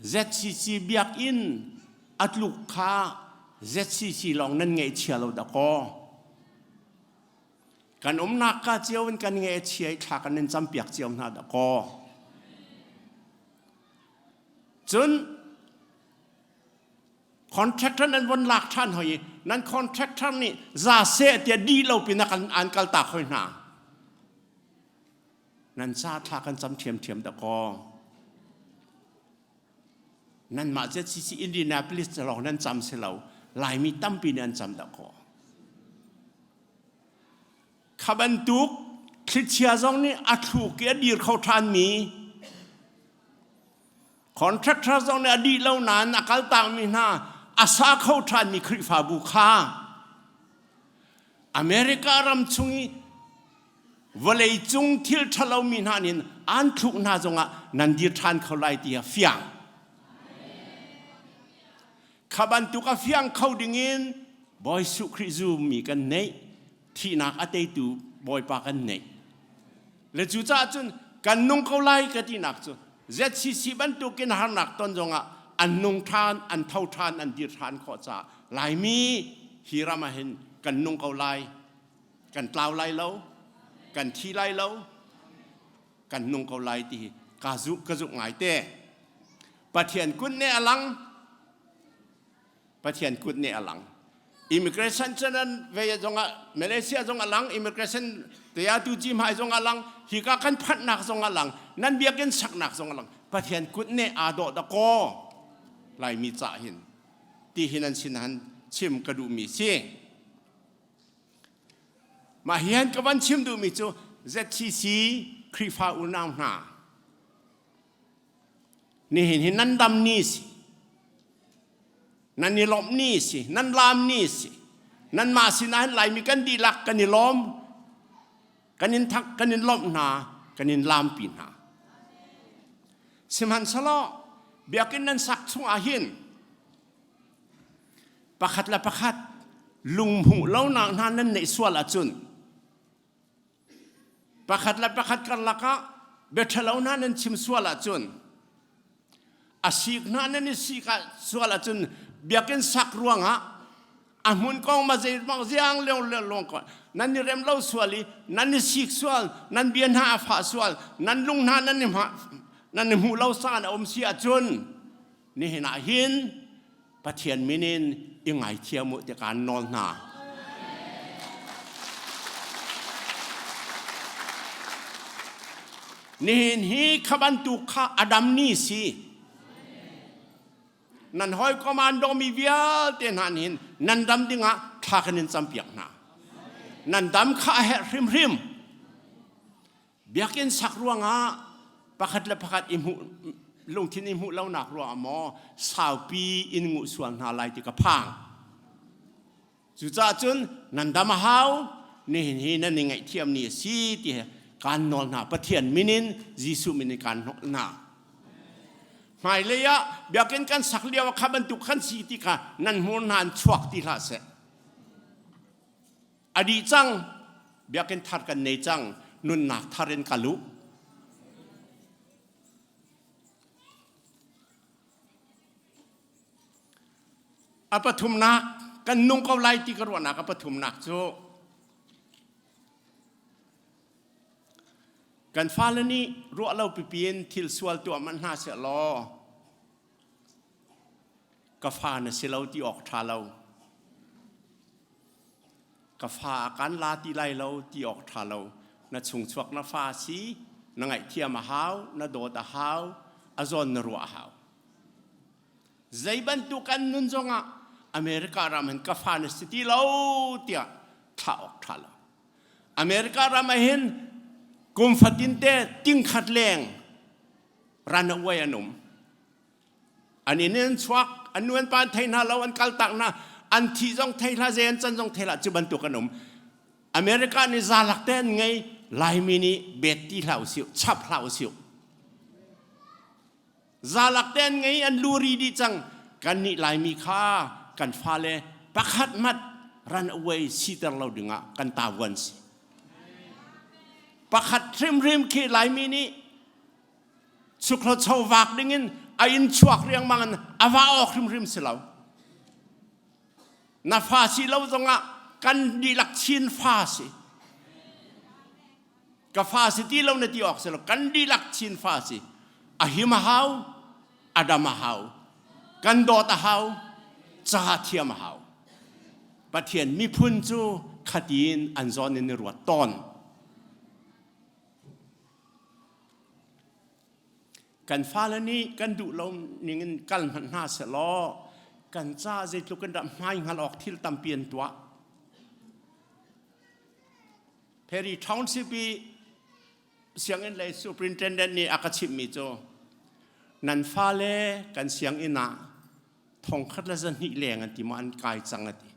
ZCC biakinn a tluk kha ZCC lawng nan ngeihchia lo dakaw. Kan umnak ka cio in kan ngeihchia i thla kan in campiak cio hna dakaw. Cun contractor nan von lak ṭhan hoi i nan contractor nih za seh tiah dih lo pin ah an kal tak hoi hna. Nan ca thla kan cam ṭhiamṭhiam dakaw. Nanmah ZCC Indianapolis lawng nan cam si lo. Laimi tampi nih an cam dakaw. Kha bantuk thlichia zong nih a thluk i a dir kho ṭhanmi contractor zong nih a dih lo nain a kaltakmi hna a sa kho ṭhanmi Khrihfabu kha America ram chung i vawleicung thil ṭhalomi hna nih an thluk hna zongah nan dir ṭhan kho lai ti a fiang. Kha bantuk a fiang kho dingin Bawi Jesuh Khrih zummi kan neih, thihnak a teitu Bawipa kan neih. Le cucaah cun kan nung ko lai ka tinak cu ZCC bantukin harnak ton zongah an nung ṭhan, an tho ṭhan, an dir ṭhan khawh caah Laimi hi ram ah hin kan nung ko lai. Kan tlau lai lo, kan thi lai lo, kan nung ko lai ti hi ka zuh ka zuk ngai te. Pathian kut nih a lang. Pathian kut nih a lang. Immigration cu nan ve zongah Malaysia zong a lang, immigration te tu ci hmai zong a lang, hika kan phanhnak zong a lang, nan biakinn saknak zong a lang. Pathian kut nih aa dawh da kaw Laimi cah hin ti hi nan sin han chim ka duhmi si. Mah hi han ka van chim duhmi cu ZCC Khrihfa unau hna nihin hi nan dam ni si nan i lawmh ni si nan laam ni si nanmah sinah hin Laimi kan dihlak kan i lawm kan in thak kan in lawmh hna kan in laampi hna sihmanhsehlaw biakinn nan sak chungah hin pakhat le pakhat lunghmuh lonak hna nan neih sual ahcun Pakhat le pakhat karlak ah bia ṭhalo hna nan chim sual ahcun a sik hna nan i sik ah sual ahcun biakinn sak ruangah a hmun kong ma zei ziang leong leong ko nan i rem lo sual i nan i sik sual nan bia hna a fah sual nan lung hna nan i nan i hmuh lo saan a um si ahcun nihin ah hin Pathian min in i ngaithiam u ti kaan nawl hna. Nihin hi kha bantuk kha Adam ni si. Nan hawikom an dawmi vialte hna nih hin nan dam dingah thla kan in campiak hna. Nan dam kha a herh hrimhrim. Biakinn sak ruangah pakhat le pakhat i hmuh lungthin i hmuh lonak ruangah maw saupi in nguh sual hna lai ti ka phang. Cucaah cun nan dam a hau nihin hi nan i ngaihthiam ni a si ti kaan nawl hna Pathian min in Jesuh min in kaan nawl hna. Hmailei ah biakinn kan sak lio ah kha bantuk kan si ti kha nan hmur hna an chuak ti hlah seh. A dih cang. Biakinn thar kan nei cang. Nunnak thar in ka luh. A pathumnak kan nung ko lai ti ka ruahnak a pathumnak cu kan fale nih ruah lo pipi in thil sual tuah manh hna seh law ka fa na si lo ti awk ṭha lo. Ka fa a kan la ti lai lo ti awk ṭha lo. Na chungchuak na fa si, na ngaihthiam a hau, na dawt a hau, a zawn na ruah a hau. Zei bantuk an nun zongah America ram hin ka fa na si ti lo tiah thlah awk ṭha lo. America ram ah hin kum fatin te tingkhat leng runaway an um. An inn in an chuak, an nu an pa an thei hna lo, an kaltak hna, an thi zong thei hlah, zei an can zong thei hlah, cu bantuk an um. America nih zalak te an ngei, Laimi nih bet ti hlah usih, chap hlah usih. Zalak te an ngei, an luri dih cang. Kannih Laimi kha kan fale pakhat mat run away siter lo dingah kan tavuan si. Pakhat hrimhrim khi Laimi nih chuklo cho vak dingin a inn chuak riangmang in a va awk hrimhrim si lo. Na fa si lo zongah kan dihlak Chin fa si. Ka fa si ti lo na ti awk si lo. Kan dihlak Chin fa si. A him a hau, a dam a hau. Kan dawt a hau, ca thiam a hau. Pathian miphun cu khatin an zawn in i ruat tawn. Kan fale nih kan duh lo ning in kal hmanh hna sehlaw kan ca zeitluk in dah hmai hngal awk thil tampi an tuah. Perry Township i sianginn lei superintendent nih a ka chimhmi cu nan fale kan sianginn ah thongkhat le zahnih leng an ti maw an kai cang a ti.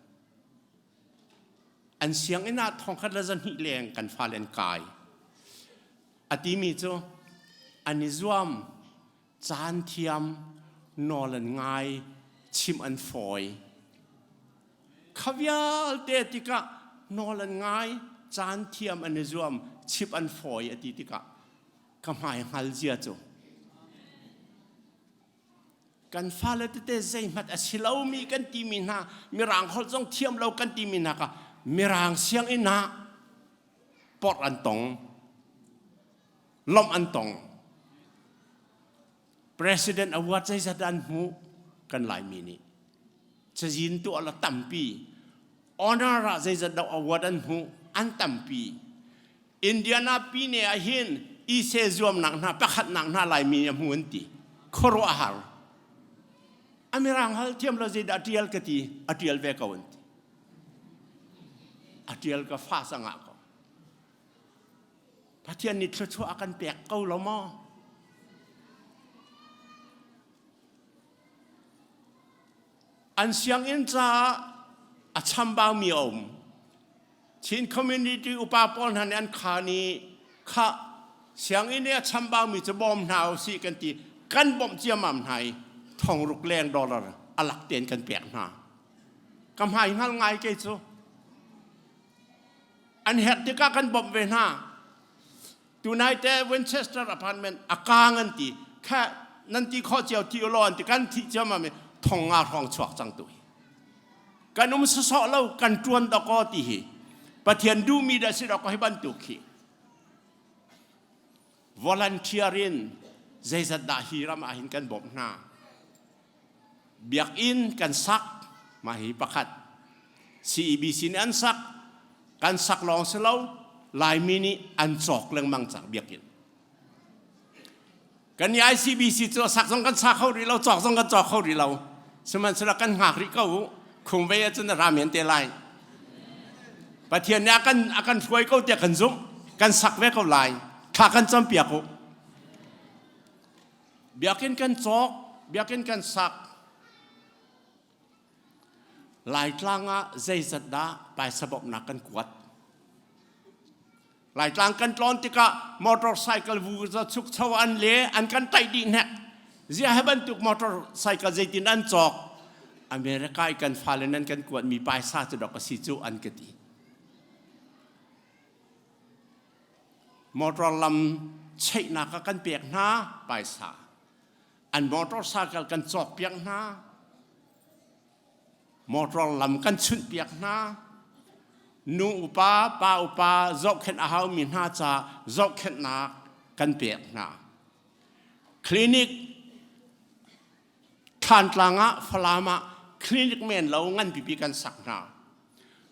An sianginn ah thongkhat le zahnih leng kan fale an kai. A timi cu an i zuam, caan thiam, nawl an ngai, chimh an fawi. Kha vialte tikah nawl an ngai, caan thiam an i zuam, chimh an fawi a ti tikah ka hmai hngal zia cu kan fale tete zeihmat a si lomi kan timi hna mirang holh zong thiam lo kan timi hna kha mirang sianginn ah porh an tong lawmh an tong president award zeizat an hmuh kan laimi nih cazin tuah la tampi honor ah zeizat dah award an hmuh an tampi Indiana pine ah hin ise zuamnak hna pakhatnak hna laimi a hmu an ti khuaruahhar amirang hal thiam lo zeidah tial ka ti a tial ve ko an ti a tial ka fa sangah ko Pathian nih thluachuah a kan pek ko lo maw? An sianginn caah a chambaumi a um. Chin community upa pawl hna nih an khaan i khah sianginn i a chambaumi cu bawm hna usih kan ti. Kan bawmh ciammam hna i thongruk leng dollar a lak tein kan pek hna. Ka hmai hngal ngai kei cu. An herh tikah kan bawmh ve hna. Tunai te Winchester apartment a kaang an ti. Kha nan ti khawh cio ti ulaw an ti kan thih cio ma mi thong nga hrawng chuak cang tu hi. Kan um sawsawh lo kan tuan dakaw ti hi. Pathian duhmi dah si dakaw hi bantuk hi. Volunteer in zeizat dah hi ram ah hin kan bawmh hna. Biakinn kan sak mah hi pakhat. CEBC nih an sak kan sak lawng si lo Laimi nih an cawk lengmang cang biakinn. Kan i ICBC cu sak zong kan sa kho rih lo cawk zong kan cawk kho rih lo. Sihmanhsehlaw kan hngak rih ko u. Khung ve ahcun a ra men te lai. Pathian nih a kan a kan hruai ko tiah kan zumh. Kan sak ve ko lai. Thla kan campiak u. Biakinn kan cawk, biakinn kan sak. Laitlang ah zeizat dah paisa bawmhnak kan kuat? Laitlang kan tlawn tikah motorcycle vu za chukcho an le an kan taih dih hnek. Ziah he bantuk motorcycle zeitin an cawk? America i kan fale nan kan kuatmi paisa cu dok a si cu an ka ti. Motor lam cheihnak ah kan pek hna paisa. An motorcycle kan cawkpiak hna. Motor lam kan chunhpiak hna. Nu upa, pa upa zohkhenh a haumi hna ca zohkhenhnak kan pek hna. Clinic Thlantlang ah Falam ah clinic men lo ngan pipi kan sak hna.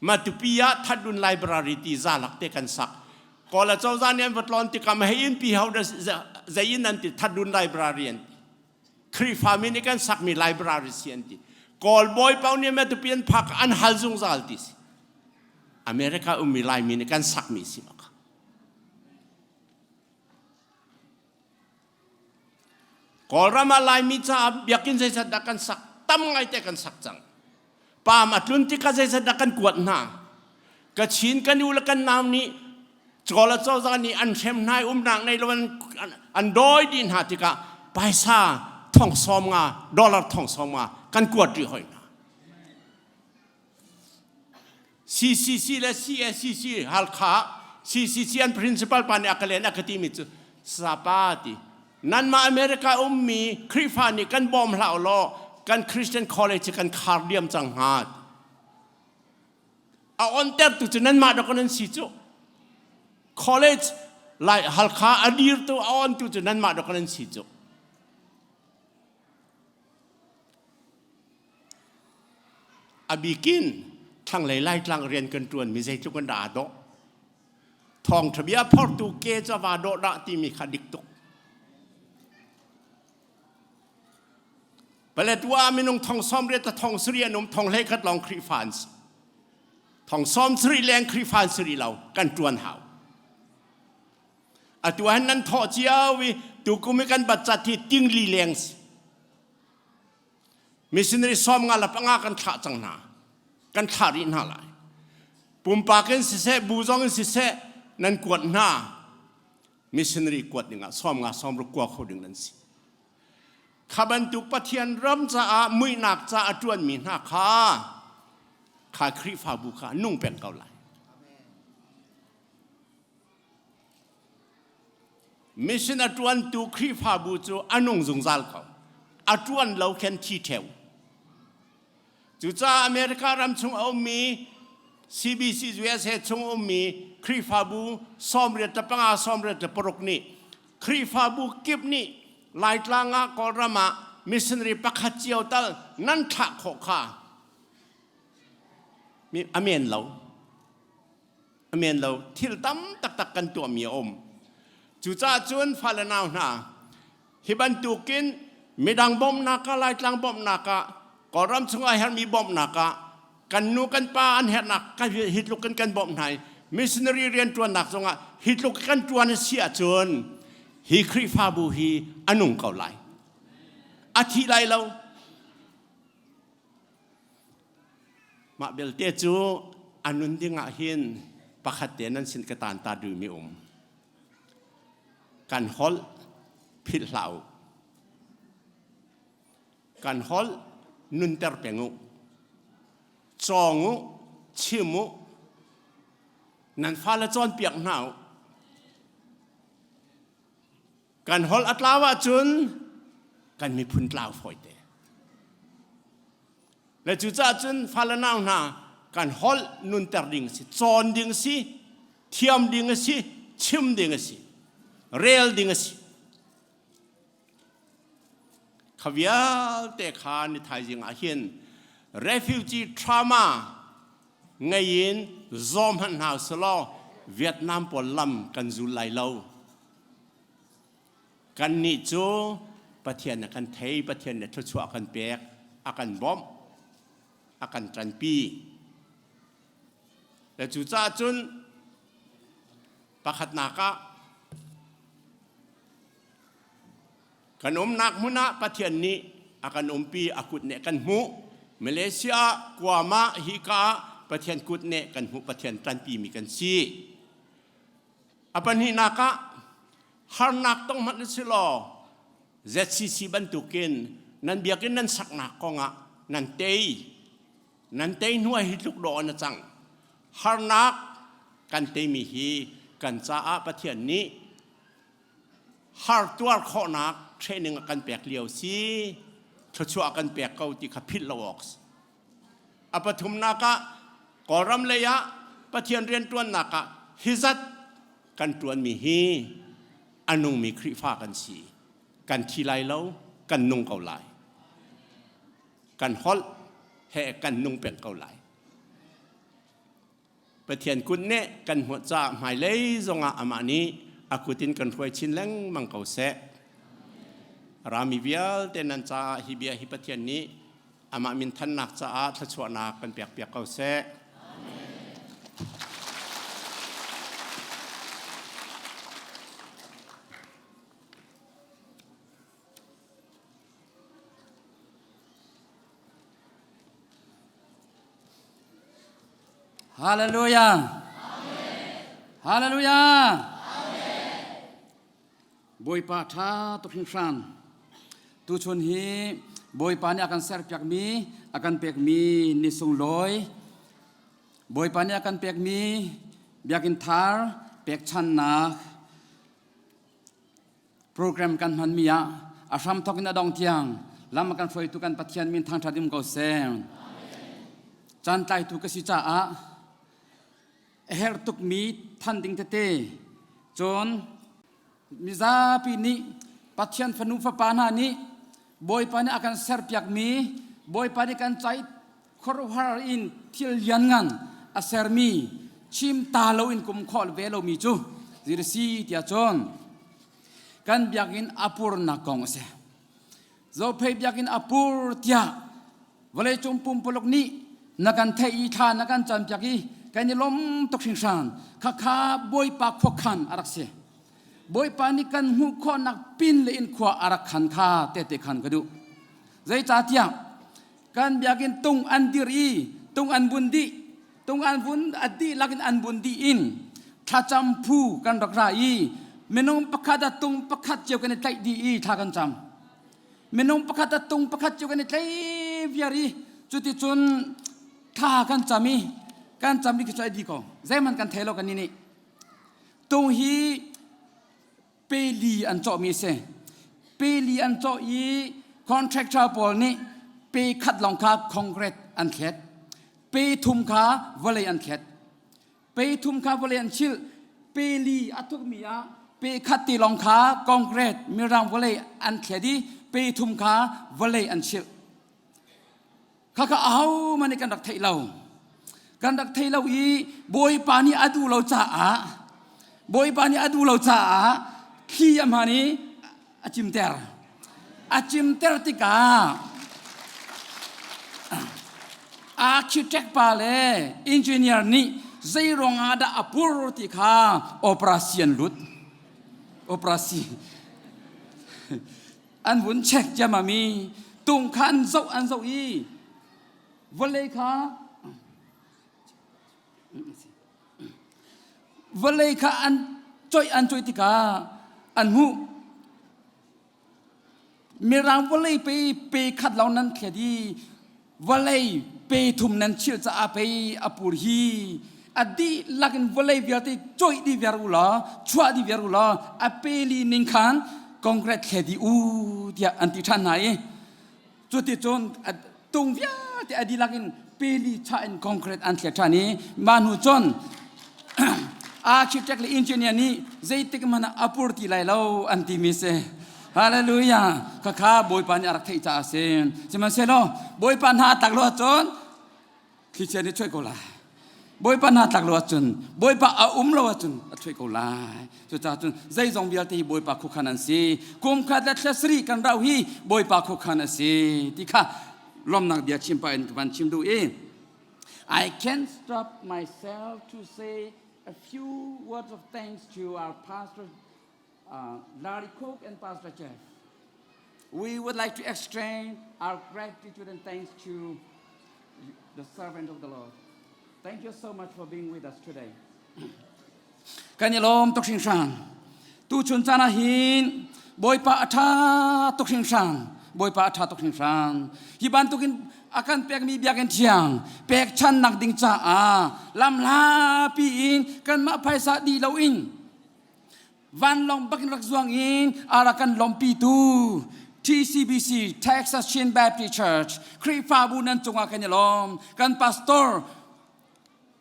Matupi ah Thatdun Library ti zalak te kan sak. Kawl acozah nih an va tlawn tikah ma hei inn pi ho zei in an ti Thatdun Library an ti. Khrihfa mi nih kan sakmi library si an ti. Kawl bawi paoh nih Matupi an phak an hal zungzal ti si. America ummi Laimi nih kan sakmi si bak. Kawlram ah Laimi caah biakinn zeizat dah kan sak? Tam ngaite kan sak cang. Paam a tlun tikah zeizat dah kan kuat hna? Kachin kan u le kan nau nih Kawl acozah nih an hrem hna i umnak nei lo an, an dawi dih hna tikah paisa thong sawm nga dollar thong sawm nga kan kuat rih hoi hna. CCC le CACC Halkha CCC an principal pa nih a ka len a ka timi cu sapa ti nanmah America ummi Khrihfa nih kan bawm hlah law kan Christian college kan khar diam cang hnga a onter tu cu nanmah dok nan si cu college lai Halkha a dir tu a on tu cu nanmah dok nan si cu A bikin thlanglei Laitlang rian kan ṭuan mi zeitluk in dah aa dawh. Thawngṭha bia phortu ke cu va dawh dah timi kha dik tuk. Paletwa minung thong sawm riat le thong sarih an um thong hlei khat lawng Khrihfa an si. Thong sawm sarih leng Khrihfa an si rih lo kan ṭuan hau. Atu han nan thawh cio i tukum i kan bat cat hi tingli leng si. Missionary sawm nga le panga kan thlah cang hna. Kan thlah rih hna lai. Pumpak in siseh, bu zong in siseh, nan kuat hna. Missionary kuat dingah sawm nga sawm ruk kua kho ding nan si. Kha bantuk Pathian ram caah muihnak ca a ṭuanmi hna kha kha Khrihfabu kha nung peng ko lai. Mission a ṭuantu Khrihfabu cu a nung zungzal ko. A ṭuan lo khen thi ṭheu. Cucaah America ram chung a ummi CBC USA chung ummi Khrihfabu 85 86 nih Khrihfabu kip nih Laitlang ah Kawlram ah missionary pakhat cio tal nan thlah khawh kha a men lo. A men lo thil tam taktak kan tuahmi a um. Cucaah cun fale nau hna hi bantukin midang bawmhnak ah Laitlang bawmhnak ah Kawlram chungah herhmi bawmhnak ah kan nu kan pa an herhnak kan hi tluk in kan bawmh hna i missionary rianṭuannak zongah hi tluk kan ṭuan a si ahcun hi Khrihfabu hi a nung ko lai. A thi lai lo. Mah belte cu a nun ding ah hin pakhat te nan sin ka tan ta duhmi um. Kan holh philh hlah u. Kan holh nunter peng u. Cawng u, chim u. Nan fale cawnpiak hna u. Kan holh a tlau ahcun kan miphun tlau fawite. Le cucaah cun fale nau hna kan holh nunter ding a si, cawn ding a si, thiam ding a si, chim ding a si, rel ding a si. Kha vialte kha ni thaizing ah hin refugee trauma ngei in zawm hmanh hna selaw Vietnam pawl lam kan zul lai lo. Kannih cu Pathian a kan thei, Pathian nih thluachuah a kan pek, a kan bawmh, a kan ṭanpi. Le cucaah cun pakhatnak ah kan umnak hmun ah Pathian nih a kan umpi, a kut nih kan hmuh. Malaysia Guam ah hika ah Pathian kut nih kan hmuh, Pathian ṭanpimi kan si. A pahnihnak ah harnak tong hmanh si law ZCC bantukin nan biakinn nan saknak kongah nan tei nan tei hnu ah hi tluk dawh na cang harnak kan teimi hi kan caah Pathian nih har tuar khawhnak training a kan pek lio si thluachuah kan pek ko ti kha philh lo awk si A pathumnak ah Kawlram lei ah Pathian rianṭuannak ah hi zat kan ṭuanmi hi a nungmi Khrihfa kan si. Kan thi lai lo, kan nung ko lai. Kan holh he kan nung peng ko lai. Pathian kut nih kan hmuh caah hmailei zongah amah nih a kut in kan hruai chin lengmang ko seh. Rami vialte nan caah hi bia hi Pathian nih amah min thannak caah thluachuahnak kan pekpiak ko seh. Hallelujah. Hallelujah. Bawipa ṭha tuk hringhran. Tuchun hi Bawipa nih a kan serpiakmi, a kan pekmi ni sunglawi, Bawipa nih a kan pekmi biakinn thar pekchannak program kan hmanmi ah a hramthawk in a dong tiang lam a kan hruaitu kan Pathian min thangṭhat um ko seh. Caan tlaitu ka si caah a herh tukmi than ding tete cun mizapi nih Pathian fanu fapa hna nih Bawipa nih a kan serpiakmi Bawipa nih kan caih khuaruahhar in thil lianngan a sermi chim ta loin kum khawh ve lomi cu zirsi tiah cun kan biakinn a purnak kong a si. Zophei biakinn a pur tiah vawleicung pumpuluk nih na kan theih i thla na kan campiak i kan i lawm tuk hringhran. Khakha Bawipa khuakhan a rak si. Bawipa nih kan hmuh khawhnak pin le in khua a rak khan kha tehte khan ka duh. Zeicahtiah kan biakinn tung an dir i tung an bun dih tung an vun a dihlak in an bun dih in thlacam phu kan rak ra i minung pakhat a tung pakhat cio kan i tlaih dih i thla kan cam minung pakhat a tung pakhat cio kan i tlaih viar i cuticun thla kan cam i kan cam i khi cu ai di ko zeihmanh kan thei lo kan nih tung hi peli an cawhmi a si. Peli an cawh i contractor pawl nih pe khat lawng kha concrete an thlet. Pe thum kha vawlei an thlet. Pe thum kha vawlei an chilh. Peli a tukmi ah pe khat ti lawng kha concrete mirang vawlei an thlet i pe thum kha vawlei an chilh. Khakha ahohmanh nih kan rak theih lo. Kan rak thei lo i Bawipa nih a duh lo caah Bawipa nih a duh lo caah thli a hman i a cimter. A cimter tikah architect pa le engineer nih zei ruangah dah a pur ti kha operation lut. Operation. An vun check ciammam i tung kha an zoh an zoh i vawlei kha vawlei kha an coih an coih tikah an hmuh mirang vawlei pe pe khat lo nan thlet i vawlei pe thum nan chilh caah pei a pur hi a dihlak in vawlei vialte coih dih viar u law chuah dih viar u law a peli ning khan concrete thle dih u tiah an ti ṭhan hna i cuticun tung vialte a dihlak in peli chah in concrete an thlet ṭhan i mah hnu cun architect le engineer nih zeitik hmanh ah a pur ti lai lo an timi si Hallelujah. Khakha Bawipa nih a rak theih caah a si. Sihmanhsehlaw Bawipa hna a tlak lo ahcun thlichia nih chuih ko lai. Bawipa hna tlak lo ahcun Bawipa a um lo ahcun a chuih ko lai. Cucaah cun zeizong vialte hi Bawipa khuakhan an si. Kum khat le thla sarih kan rauh hi Bawipa khuakhan a si ti kha lawmnak bia chim pah in ka van chim duh i I can't stop myself to say a few words of thanks to our pastor Larry Cook and Pastor Jeff. We would like to extend our gratitude and thanks to the servant of the Lord. Thank you so much for being with us today. Kan i lawm tuk hringhran. Tu chun caan ah hin Bawipa a ṭha tuk hringhran. Bawipa a ṭha tuk hringhran. Hi bantukin a kan pekmi biakinn thiang pekchannak ding caah lamhlapi in kanmah phaisa dih loin vanlawng bakin rak zuang in a rak kan lawmpitu TCBC Texas Chin Baptist Church Khrihfabu nan cungah kan i lawm kan pastor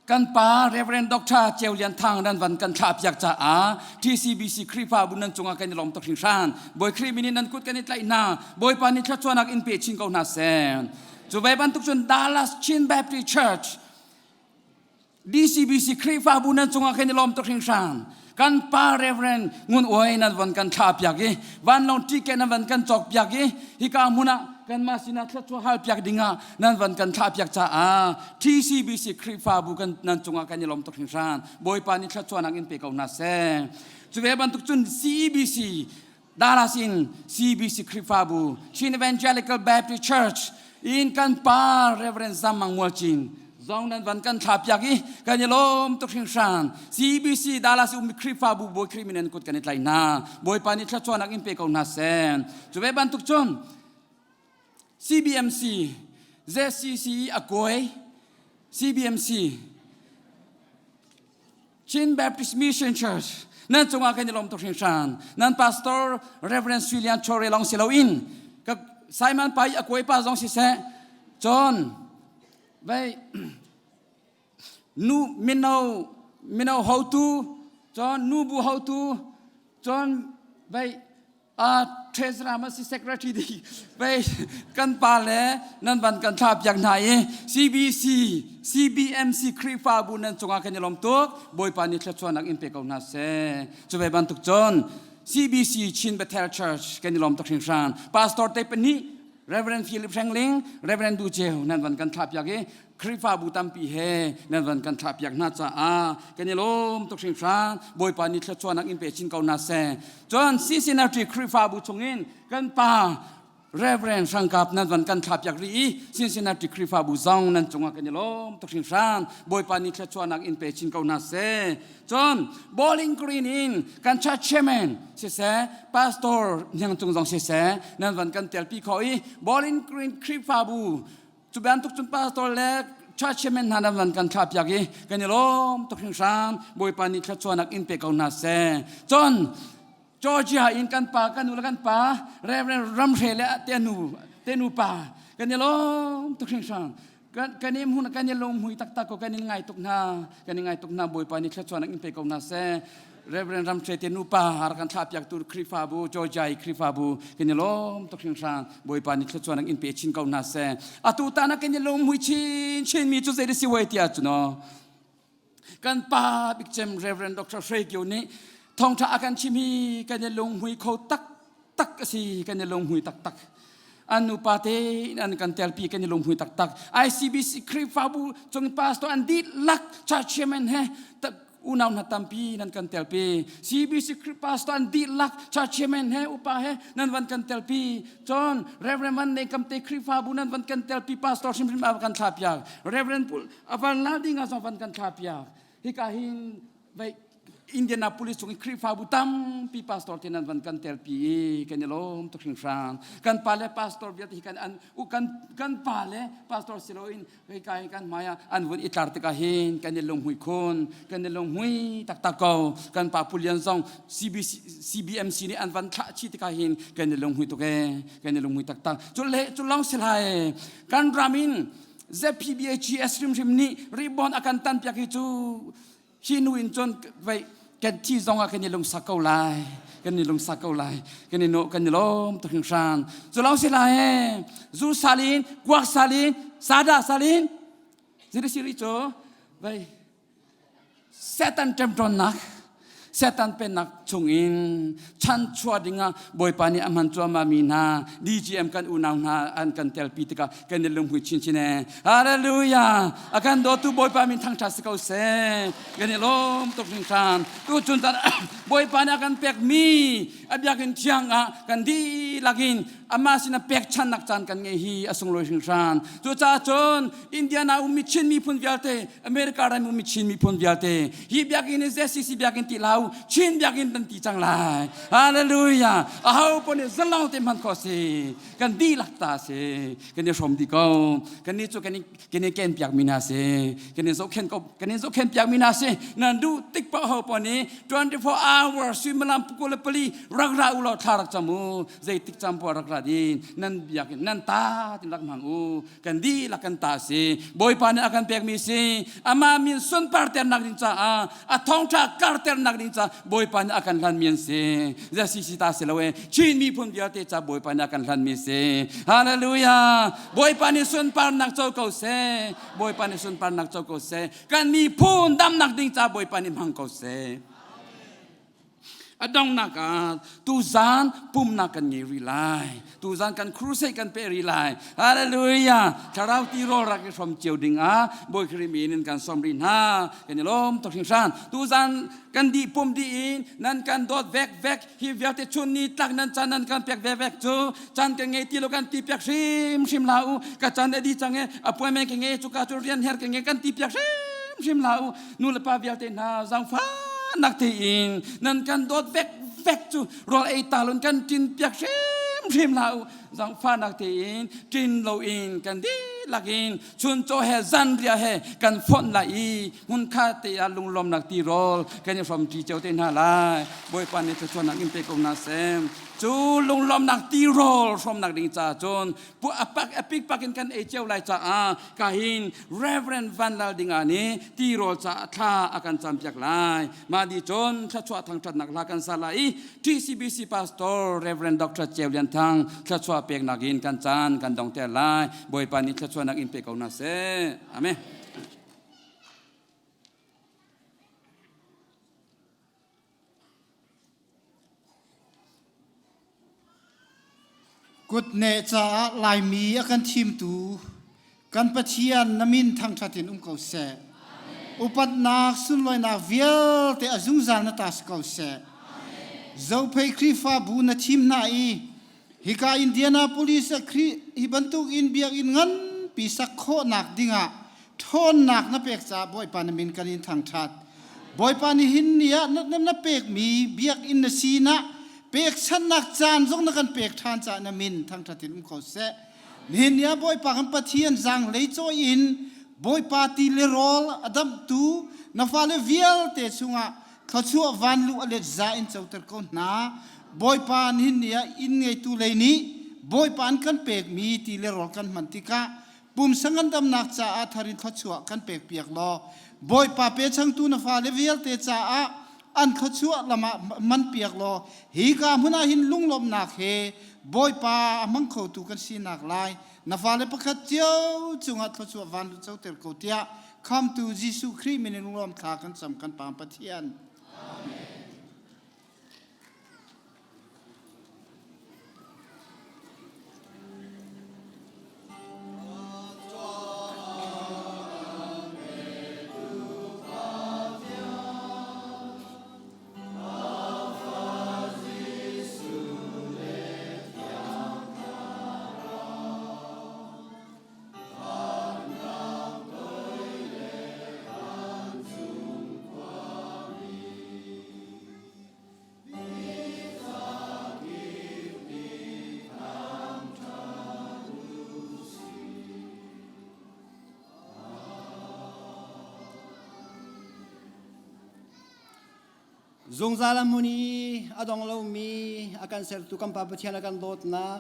kan pa Reverend Dr. Ceu Lian Thang nan van kan thlah piak caah TCBC Khrihfabu nan cungah kan i lawm tuk hringhran Bawi Khrih min in nan kut kan i tlaih hna Bawipa nih thluachuahnak in pe chin ko hna seh cu ve bantuk cun Dallas Chin Baptist Church DCBC Khrihfabu nan cungah khin i lawm tuk hringhran. Kan pa Reverend Ngun Uai nan von kan thlah piak i vanlawng ticket nan van kan cawk piak i hika hmun ah kanmah sinah thluachuah hal piak dingah nan van kan thlah piak caah TCBC Khrihfabu kan nan cungah kan i lawm tuk hringhran. Bawipa nih thluachuahnak in pe ko hna seh. Cu ve bantuk cun CEBC Dallas in CBC Khrihfabu Chin Evangelical Baptist Church in kan pa Reverend Zam Mang Mual Cing. Zong nan van kan thla piak i kan i lawm tuk hringhran. CBC Dallas um Khrihfabu Bawi Khrih min kut kan i tlai hna. Bawipa nih thluachuahnak in pe ko hna seh. Cu ve bantuk cun CBMC ZCC a kawi CBMC Chin Baptist Mission Church nan cungah kan i lawm tuk hringhran. Nan pastor Reverend Sui Lian Chore lawng si loin ka Simon Pai a kawi pa zong siseh cun vei nu mino mino hotu cun nubu hotu cun vei a treasurer ma si secretary di vei kan pa le nan van kan thla piak hna i CBC CBMC Khrihfabu nan cungah kan i lawm tuk. Bawipa nih thluachuahnak in pe ko hna seh. Cu ve bantuk cun CBC Chin Bethel Church kan i lawm tuk hringhran. Pastor te pahnih Reverend Philip Hrengling, Reverend Du Ceu nan van kan thlah piak i Khrihfabu tampi he nan van kan thlah piak hna caah kan i lawm tuk hringhran. Bawipa nih thluachuahnak in pe chin ko hna seh. Cun Cincinnati Khrihfabu chungin kan pa Reverend Hrangkap nan van kan thlah piak rih i Cincinnati Khrihfabu zong nan cungah kan i lawm tuk hringhran. Bawipa nih thluachuahnak in pe chin ko hna seh. Cun Bowling Green in kan church chairman siseh, pastor Hniang Cung zong siseh, nan van kan telpi kho i Bowling Green Khrihfabu cu bantuk cun pastor le church chairman hna nan van kan thlah piak i kan i lawm tuk hringhran. Bawipa nih thluachuahnak in pe ko hna seh. Cun Georgia in kan pa kan nu le kan pa Reverend Ramhre le te nu te nu pa kan i lawm tuk hringhran. Kan kan i hmun kan i lung hui taktak ko, kan in ngai tuk hna, kan i ngai tuk hna. Bawipa nih thluachuahnak in pe ko hna seh. Reverend Ramhre te nu pa har kan thlah piak tu Khrihfabu, Georgia i Khrihfabu, kan i lawm tuk hringhran. Bawipa nih thluachuahnak in pe chin ko hna seh. Atu ta na kan i lung hui chin chin mi cu zei si wai tiah cu no kan pa bikcem Reverend Dr. Hre Kio nih thawngṭha a kan chim hi kan i lunghmui kho taktak a si, kan i lunghmui taktak. An nupa tein an kan telpi, kan i lunghmui taktak. ICBC Khrihfabu cung pastor an dihlak, church chairman he unau hna tampi nan kan telpi. CBC pastor an dihlak, church chairman he, upa he nan van kan telpi. Cun Reverend Van Nei Kamte Khrihfabu nan van kan telpi, pastor hrimhrim a kan thla piak. Reverend a van la ding ah zong van kan thla piak. Hika hin vai Indianapolis chung i Khrihfabu tampi pastor te nan van kan telpi i kan i lawm tuk hringhran. Kan pa le pastor vialte hi kan an u kan kan pa le pastor siloin hika hi kan hmai ah an vun i tlar tikah hin kan i lunghmui khun, kan i lunghmui taktak ko. Kan pa Pulian zong CBC, CBMC nih an van thlah chi tikah hin kan i lunghmui tuk e, kan i lunghmui taktak. Cu le cu lawng si lai, kan ram in ZPBAGS hrimhrim nih ribbon a kan tan piak hi cu hi nu in cun vei kan thi zong ah kan i lungsak ko lai, kan i lungsak ko lai, kan i no kan i lawm tuk hringhran. Cu lawng si lai e, zu salin, kuak salin, sada salin ziri siri cu vei Satan ṭemṭawnnak, Satan pennak chungin chanchuah dingah Bawipa nih a hman cuahmahmi hna DGM kan unau hna an kan telpi tikah kan i lunghmui chinchin ee. Hallelujah! A kan dawtu Bawipa min thangṭhat si ko seh. Kan i lawm tuk hringhran. Tuchun tan Bawipa nih a kan pekmi a biakinn thiang ah kan dihlak in amah sinah pekchannak caan kan ngei hi a sunglawi hringhran. Cucaah cun Indiana ummi Chin miphun vialte, America ram ummi Chin miphun vialte, hi biakinn hi ZCC biakinn ti lau, Chin biakinn kan ti cang lai. Hallelujah! Aho pon nih zalong te hman khawh si. Kan dihlak ta si. Kan i hrawm dih ko. Kan nih cu kan i kan i ken piak mi hna si. Kan i zohkhen ko, kan i zohkhen piak mi hna si. Nan duh tik paoh ho pon nih 24 hours suimilam 24 rak ra u law thla rak cam u. Zeitik cam poah rak ra din nan biakinn nan ta tin rak hmang u. Kan dihlak kan ta si. Bawipa nih a kan pekmi si. Amah min sunparternak ding caah, a thawngṭha karternak ding caah Bawipa nih a kan hlanmi an si. ZCC ta si lo e. Chin miphun vialte ca Bawipa nih a kan hlanmi si. Hallelujah. Bawipa nih sunparnak co ko seh. Bawipa nih sunparnak co ko seh. Kan miphun damnak ding ca Bawipa nih hmang ko seh. A donghnak ah tuzan pumnak kan ngei rih lai. Tuzan kan crusade kan peh rih lai. Hallelujah. Thlarau tirawl rak i hrom cio ding ah Bawi Khrih min in kan sawm rih hna. Kan i lawm tuk hringhran. Tuzan kan dih pum dih in nan kan dawt vek vek hi vialte chun ni tlak nan chan nan kan pek ve vek cu chan kan ngei ti lo kan ti piak hrimhrim la u. Ka chan a di cang e appointment ka ngei cuka cu rian her ka ngei kan ti piak hrimhrim la u. Nu le pa vialte hna zaangfahnak tein nan kan dawt vek vek cu rawl ei ta lun kan ṭin piak hrimhrim hlah u. Zaangfahnak tein ṭin loin kan dihlak in chuncaw he zanriah he kan fonh lai i hmunkhat te ah lunglawmnak tirawl kan i hrawmṭi cio te hna lai. Bawipa nih thluachuahnak in pe ko hna seh. Cu lunglawmnak tirawl hrawmnak ding caah cun pu apak apik pak in kan ei cio lai caah kahin Reverend Van Lal Dinga nih tirawl caah thla a kan campiak lai. Mah di cun thluachuah thangṭhatnak hla kan sa lai i TCBC Pastor Reverend Dr. Ceu Lian Thang thluachuah peknak in kan caan kan dongter lai. Bawipa nih thluachuahnak in pe ko hna seh. Amen. Kutneh caah Laimi a kan thimtu kan Pathian na min thangṭhat in um ko seh. Upatnak sunlawinak vialte a zungzal na ta si ko seh. Zophei Khrihfabu na thim hna i hika Indianapolis ah Khrih hi bantuk in biakinn nganpi sak khawhnak dingah ṭhawnnak na pek caah Bawipa na min kan in thangṭhat. Bawipa nihin ni ah na, na pekmi biakinn na sinah pekchanhnak caan zong na kan pek ṭhan caah na min thangṭhat in um ko seh. Nihin ni ah Bawipa kan Pathian zaanglei cawi in Bawipa ti le rawl a damhtu na fale vialte chungah thluachuah vanluh a let za in coter ko hna. Bawipa nihin ni ah inn ngeitu lei nih Bawipa an kan pekmi ti le rawl kan hman tikah Pumsa ngandamnak caah thar in thluachuah kan pekpiak law Bawipa pechangtu na fale vialte caah an thluachuah lam ah manpiak law hika hmun ah hin lunglawmhnak he Bawipa a hmang khotu kan sinak lai na fale pakhat cio cungah thluachuah van lut coter ko tiah khamtu Jesuh Khrih min in lunglawm thla kan cam kan Pa Pathian. Amen. Zungzal a hmun i a dong lomi a kan sertu kan Pa Pathian a kan dawtnak,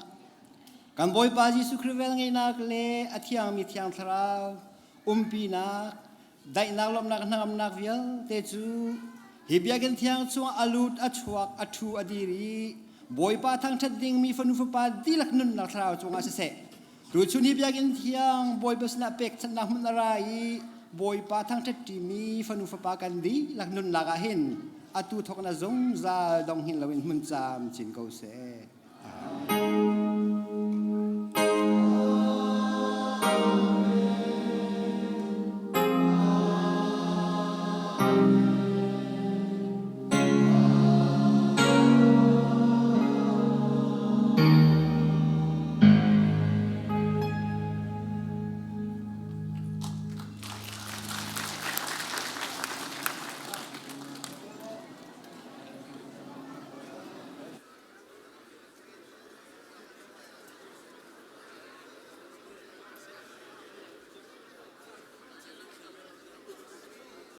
kan Bawipa Jesuh Khrih velngeihnak le a thiangmi Thiang Thlarau umpinak, daihnak lawmhnak hnangamnak vialte cu hi biakinn thiang chungah a lut a chuak a ṭhu a dir i Bawipa thangṭhat dingmi fanu fapa dihlak nunnak thlarau cungah siseh tuchun hi biakinn thiang Bawipa sinah pekchanhnak hmun a ra i Bawipa thangṭhat ṭimi fanu fapa kan dihlak nunnak ah hin atu thawk na zungzal dong hin loin hmun caam chin ko seh.